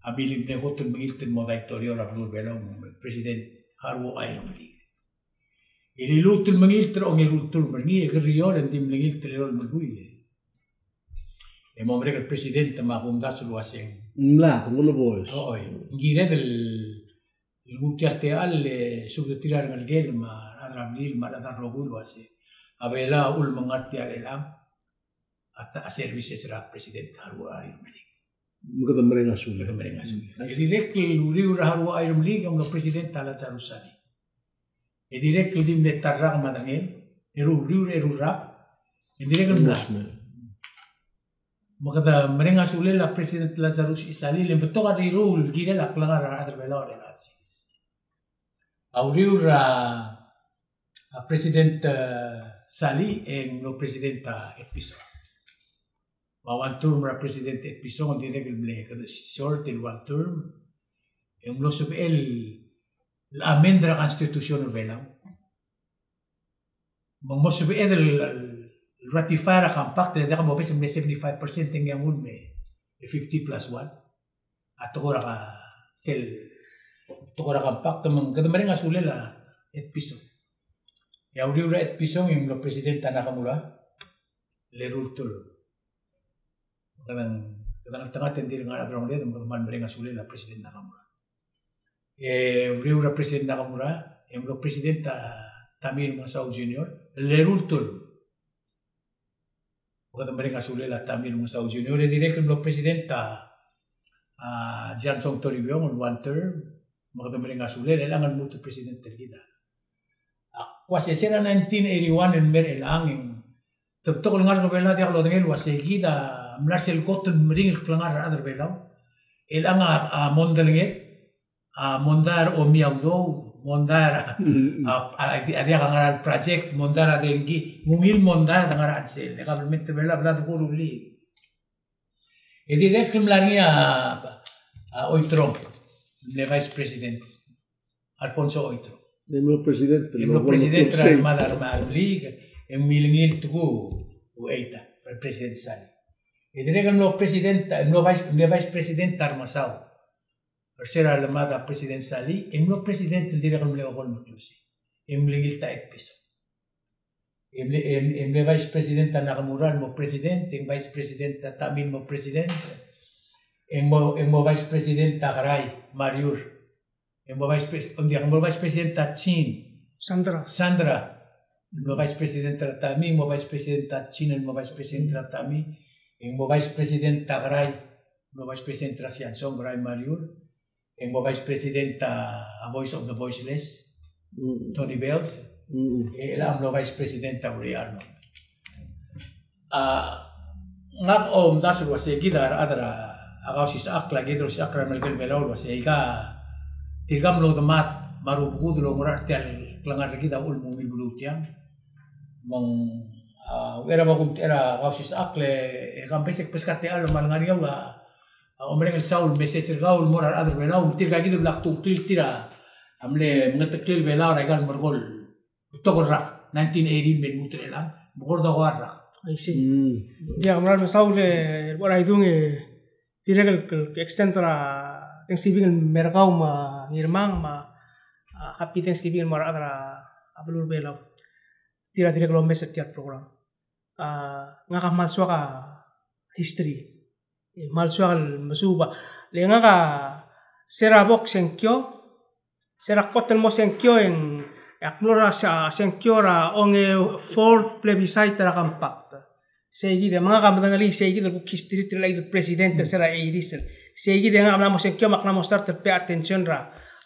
a mle kot el mengilt el mo daitorio er a beluu er a Belau, President Haruo I. Remeliik. E liluut el mengilt er a ongeru el term er ngii, e kerior e ng di mlengilt el elolem el buil. E mo merek el president me a kumdasu el uaseng. Mlad, ng uleboes. Oi, ng kired el el nguu tia el techall e subed er tir a rengelekel me a rechad er a blil me a rechad er a rokui el uasei a Belau a uchul me ng ngar tia el chelechang a ta, a services er a President Haruo I. Remeliik. Me kede mereng a sulel. Kede mereng a sulel. E dirrek el uriul er a Haruo I. Remeliik e ng mlo President a Lazarus Salii. E dirrek el di mle ta el rak me a derengel, eru uriul, eru rak, e dirrek el mla. Me kede mereng a sulel a President Lazarus Salii, le ng betok a dilu el kirel a klengar er a rechad er a Belau er a sils. A uriul er a, a President, e, Salii, e ng mlo President a Etpison. Me a one term er a President Etpison, ng dirrek el mle kede short el one term, e ng mlo sebechel el amend er a Constitution er a Belau. Me ng mo sebeched el, el ratify er a compact, e diak mobes el mle seventy-five percent e ng ngii a nguu el me, e fifty plus one. A tekoi er a ka, sel, tekoi er a compact, me ng kede mereng a sulel a Etpison. E a uriul er a Etpison e ng mlo President a Nakamura, el eru el term. Kede, kede ngeltengat e ng dirk ngar er a delongeled, me kede kmal mereng a sulel a President Nakamura. E uriul er a President Nakamura, e ng mlo President a Tommy Remengesau Junior, el eru el term. Me kede mereng a sulel a Tommy Remengesau Junior, e dirrek el mlo President a, a Johnson Toribiong, el one term, me kede mereng a sulel, e chelechang el lmuut el President er kid a. Ak uase se er a nineteen eighty-one el mei er chelechang e ng, te betok el ngar er a Belau a diak lodengei el uase kid a mla er sel kot el meringel klengar er a rechad er a Belau. E chelechang a, a mondai er ngii, a mondai er a omi a udoud, mondai er a, a, a, a diak a ngar er a project, mondai er a dengki, ng ungil mondai a dengar er a chelsel, e government er a Belau a bla de kurullii. E dirrek el mla er ngii a, a Oiterong, mle Vice President. Alfonso Oiterong. E mlo President, e mlo President er a, er a Remeliik, e ng milengilt kuk Ucheita, President Salii. E dirrek el mlo President, e mlo Vice, mle Vice President a Remengesau. Er se er a lemad a President Salii, e ng mlo President el dirrek el mle okolem el klisiich. E ng milengilt a Etpison. E mle, e, e mle Vice President a Nakamura el mo President, e ng Vice President a Tommy el mo President. E ng mo, e ng mo Vice President a Kerai Mariur. E ng mo Vice Pres-, ng di, e ng mo Vice President a Chin. Sandra. Sandra. E ng mo Vice President er a Tami, e ng mo Vice President a Chin, e ng mo Vice President er a Tami. E ng mo Vice President a Kerai, e ng mo Vice President er a Siansong, Kerai Mariur. E ng mo Vice President a, a Voice of the Voiceless, Tony Bells. E chelecha el mlo Vice President a Uri Arnold. A, ngak a omdasu el uase kid a rechad er a Kausisechakl, a kid el osisechakl er a Melekeok el Belau el uase aika tirka mlo demad me a rubekul el oungerachel er tia el klengar er kid a uchul me ng ungil beluu tiang. Me ng, a, uchei er a bo kumtechei er a Kausisechakl e, e kambes e kbeskau a techall me a lengar er eou a, a omereng el saul message er kau el mo er a rechad er a Belau, me tirka kid el bla kdungklir tir a mle mengeteklii el Belau er aika el merekong el betok el rak, nineteen eighty me lmuut er chelechang, me kora dokoa el rak. I see. Ia, kmal mesaul e, bo er a idung e, dirrek el, el extend er a Thanksgiving el mer kau me a Ngirmang, me a, a, Happy Thanksgiving el mo er a rechad er a beluu er a Belau. Tir a dirrek el omes er tia el program. A, ngak a kmal soak a history. E kmal soak el mesuub a. Le ngak a se er a bo ksengkio, se er a kot el mo sengkio e ng, e ak mlo er a se-, sengkio er a ongefourth plebiscite er a compact. Sei kid e me ngak a medengelii sei kid el kuk history er tia el president er se er a eighties. Sei kid e ngak a mla mo sengkio me ak mla mo start el pay attention er a,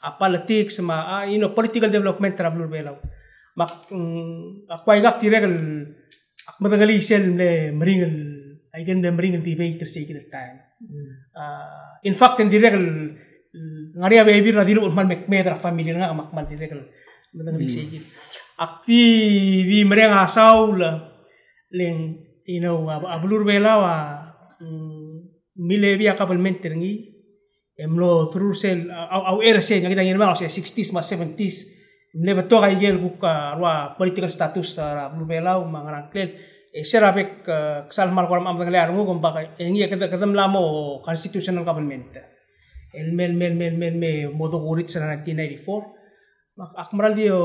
a politics me a, a, you know, political development er a beluu er a Belau. Me ak, mm, ak ua ika dirrek el ak medengelii sel mle meringel, aike el mle meringel debate er sei kid el taem. A, in fact, e ng dirrek el, el ngar er ngii a bebil er a dilu el kmal mekmeed er a family er ngak me ak kmal dirrek el medengelii sei kid. Ak di, di mereng a saul, le ng, you know, a, a beluu er a Belau a, mm, milebii a kabelment er ngii, e mlo through sel, a, a, a uchei er sei, ngak a kid a Ngirmang, a se sixties me a seventies. Mle betok aike el kuk, a, rua political status, a, er a beluu er a Belau me a ngerang ngklel. E se er a bek, a, ksal kmal kora medengelii a renguk, me bak, e ngii e kede, kede mla mo constitutional government. El mei, mei, mei, mei, mei mo dokurits er a nineteen ninety-four. Me ak, ak meral di, o,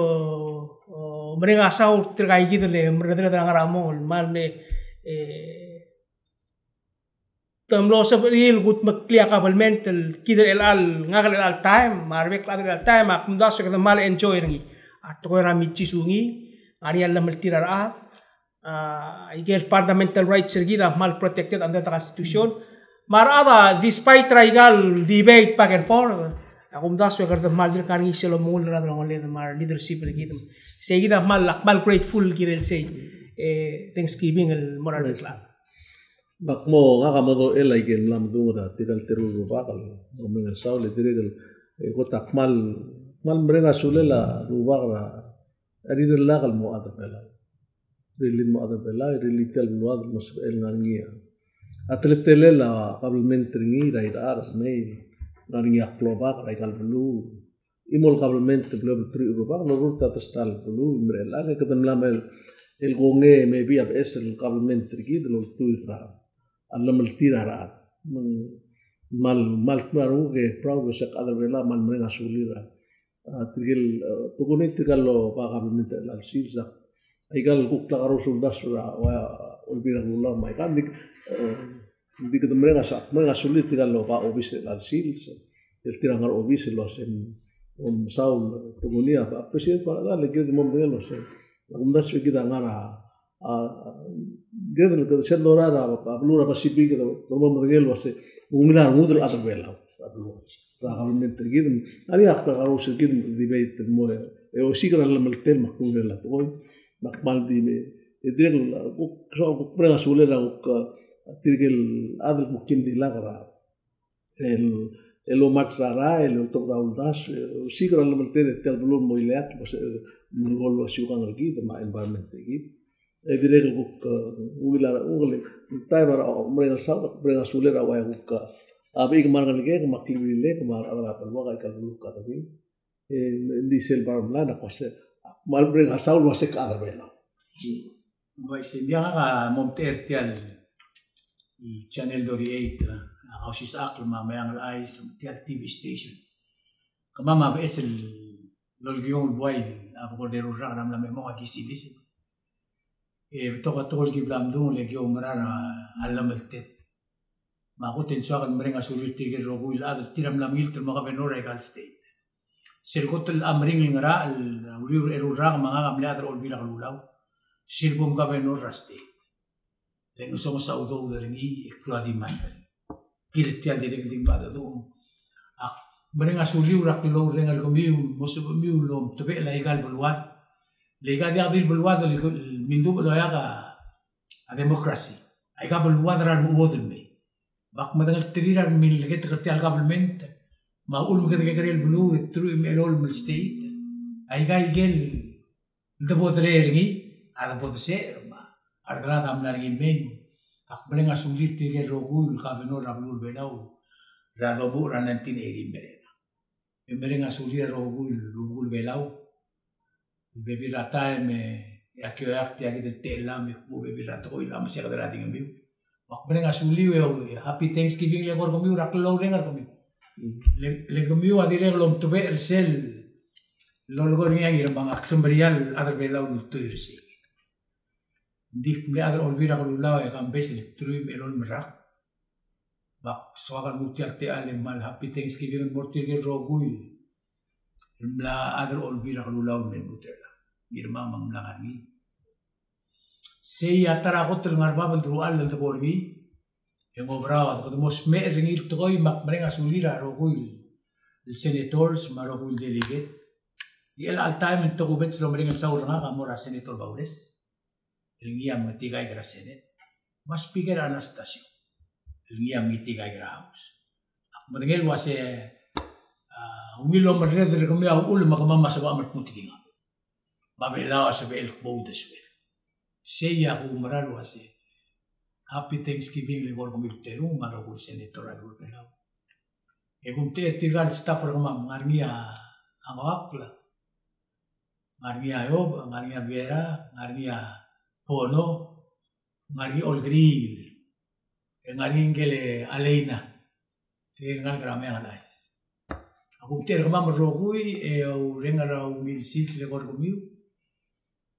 o, mereng a saul er tirka kid el, e, merreder er a ngar er a mong, el kmal me, e, te mlo sebechir el kudmeklii a kabelment el kid er chelecha el, ngak er chelecha el taem, me a rebek el chad er chelecha el taem, a kumdasu e kede kmal enjoy er ngii. A tekoi er a milkisuu ngii, ngar er ngii a llemeltir a rechad, a, aike el fundamental rights er kid a kmal protected under the Constitution. Me a rechad a, despite er aika el debate back and forth, a kumdasu e kede kmal dirk ngar er ngii sel omengull er a delongeled me a re leadership er kid. Sei kid a kmal, a kmal grateful el kirel sei, e, Thanksgiving el mo er a rebek el chad. Me ak mo, ngak a mo dmu el aike el mla medung er tirka el teru el rubak el omereng el saul, e dirrek el, e, kot a kmal, kmal mereng a sulel a rubak er a, a rirellak el mo chad er a Belau. Rirellii el mo chad er a Belau, rirellii tia el beluad el mo sebechel ngar er ngii a, a teletelel a kabelment er ngii er a irechar el mei, ngar er ngii a klobak er aika el beluu. Chimo el kabelment el blo el teruich el rubak el lorurt a ta el ta el beluu, me er chelechang e kede mla mei el, el kongei, maybe a beches el kabelment er kid el oltuil er a, a llemeltir a rechad. Me ng kmal, kmal dmu a renguk e proud el uase ak chad er a Belau, kmal mereng a sulir a, a, tirke el, a, tokuni tirka el oba kabelment er chelecha el sils. Aika el kuk klakerous el uldasu er a, ua, Olbiil er a Kelulau me aika, ng di, e, Ng di kede mereng a sa-, mereng a sulir tirka el oba obis er chelecha el sils, el tir a ngar er a obis el uase, om, saul, tokuni a, a president me a rechad, le kid a mo medengei el uase, a kumdasu e kid a ngar er a, a, a, kid el, kid sel dorael er a, a beluu er a Pacific, kid a mo medengei el uase, ungil a rengud el chad er a Belau er a beluu. Er a kabelment er kid, a ngar er ngii a klakerous er kid el debate el mo, e osiik er a llemeltel me a klungel a tekoi, me ak kmal di me, e dirrek el, kuk, so, kuk mereng a sulir a kuk, a, tirke el chad el kuk kim dilak er a, el, el omarch er a rael, el oltobed a uldasu, e osiik er a llemeltel er tia el beluu el mo ileakl, me se, e, melekoi el ua siukang er kid, me a environment er kid. E dirrek el kuk, e, ungil a, ungil, taem er a, mereng a saul, mereng a sulir a ua kuk, a, bechik me a rengelekek, me a klibrilek, me a rechad er a beluak, aika el beluu el kademii. E, ng di sel bottom line a ko se, ak kmal mereng a saul el uase ak chad er a Belau. Bai, se ng diak a mo omtechei er tia el, el channel thirty-eight, a, a Kausisechakl me a Meang el Chais, tia el T V station. Kemam a beches el lolekiung el buai a bo kora deruul el rak er a mla me mong a kisilis. E betok a tekoi el ki bla mdung, le ki oumera a llemelted. Me a kot e ng soak el mereng a sulir tirke el rokui el chad el tir a mla mengilt el mo governor er aika el state. Sel kot el meringel ngar er a uriul er a eru el rak me a ngak a mle chad er a Olbiil er a Kelulau, sel bo mgovernor er a state. Le ng ngesonges a udoud er ngii e klou a demand er ngii. Kid tia el dirrek el di mla dedu. Ak mereng a suliu er a klou el reng er kemiu, mo sebechemiu el omtebechel aika el beluad. Le aika diak di el beluad el, el mildubech el oeak a democracy. Aika beluad er a remechuodel el mei. Me ak medengelterir a remileketk er tia el government me a uchul me kede kekerei el beluu e teruich me a elolem el state. Aika ikel de bo derei er ngii, a de bo desecher me a redelad a mla er ngii el mei. Ak mereng a sulir tirke el rokui el governor er a beluu er a Belau er a domuchel er a nineteen eighty el mei. E mereng a sulir a rokui el rubekul Belau. Bebil er a taem e aki oeak tia kid el techellam e kmo bebil er a tekoi el mesiik er a di ngemiu. Me ak mereng a suliu e happy Thanksgiving el eko er kemiu er a klou el reng er kemiu. Le, le kemiu a dirrek el omtebechel er sel lolekoi er ngii a Ngirmang, ak semeriar el chad er a Belau el ultuil er sei. Ng di ak mle chad er a Olbiil er a Kelulau e kambes el teruich me a elolem el rak. Me ak soak el nguu tia el techall e kmal happy Thanksgiving el mo er tirke el rokui el mla chad er a Olbiil er a Kelulau el mei el lmuut er chelechang. Ngirmang me ng mla ngar er ngii. Sei a ta er a kot el ngar er bab el deruchall el debo er ngii. E ng oberau a kede mo smecher er ngii el tekoi me ak mereng a sulir a rokui el senators me a rokui el delegate. Di chelecha el taem e ng tokubets el omereng el saul er ngak a mo er a Senator Baules. El ngii a mengetiaik er a Senate. Me a Speaker Anastacio. El ngii a mengetiaik er a House. Ak medengei el uase, a, ungil omerreder er kemiu a uchul me kemam a sebecham el kmutekingam. Me a Belau a sebechel el kbo uldesuel. Sei a kuumerang el uase happy Thanksgiving el eko er kemiu el terung me a rokui el senator er a beluu er a Belau. E kumtechei er tirka el staff er kemam, ngar er ngii a Ngoakl, ngar er ngii a Iob, ngar er ngii a Vera, ngar er ngii a Bono, ngar er ngii a Olkeriil, e ngar er ngii ngike el Aleina. Tirke el ngalek er a Meang el Chais. A kumtechei er kemam el rokui e oureng er a ungil sils el eko er kemiu.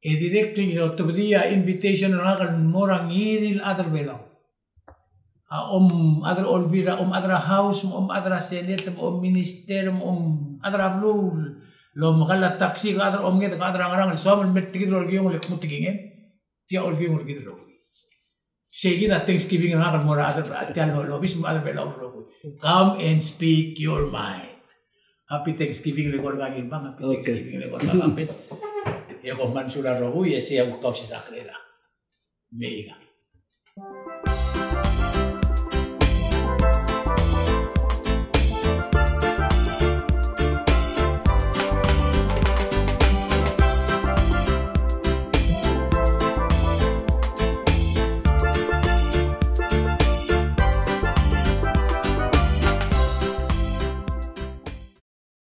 E dirrek el otebedii a invitation er ngak el mo er a ngii di el chad er a Belau. A om chad er a Olbiil, a om chad er a House, me a om chad er a Senate, me a om minister, me a om chad er a beluu el omekall a taxi, ke chad er a omenged, ke chad er a ngerang, el soam el mer tia kid el olekiong el kmutekingem. Tia olekiong er kid el rokui. Sei kid a Thanksgiving er ngak el mo er a chad er a, tia el obis me a chad er a Belau el rokui. Come and speak your mind. Happy Thanksgiving el eko er kau Ngirmang, happy Thanksgiving el eko er kau Kambes. E kom kmal mesulang el rokui, e sei a kuk Kausisechakl er a Merikel.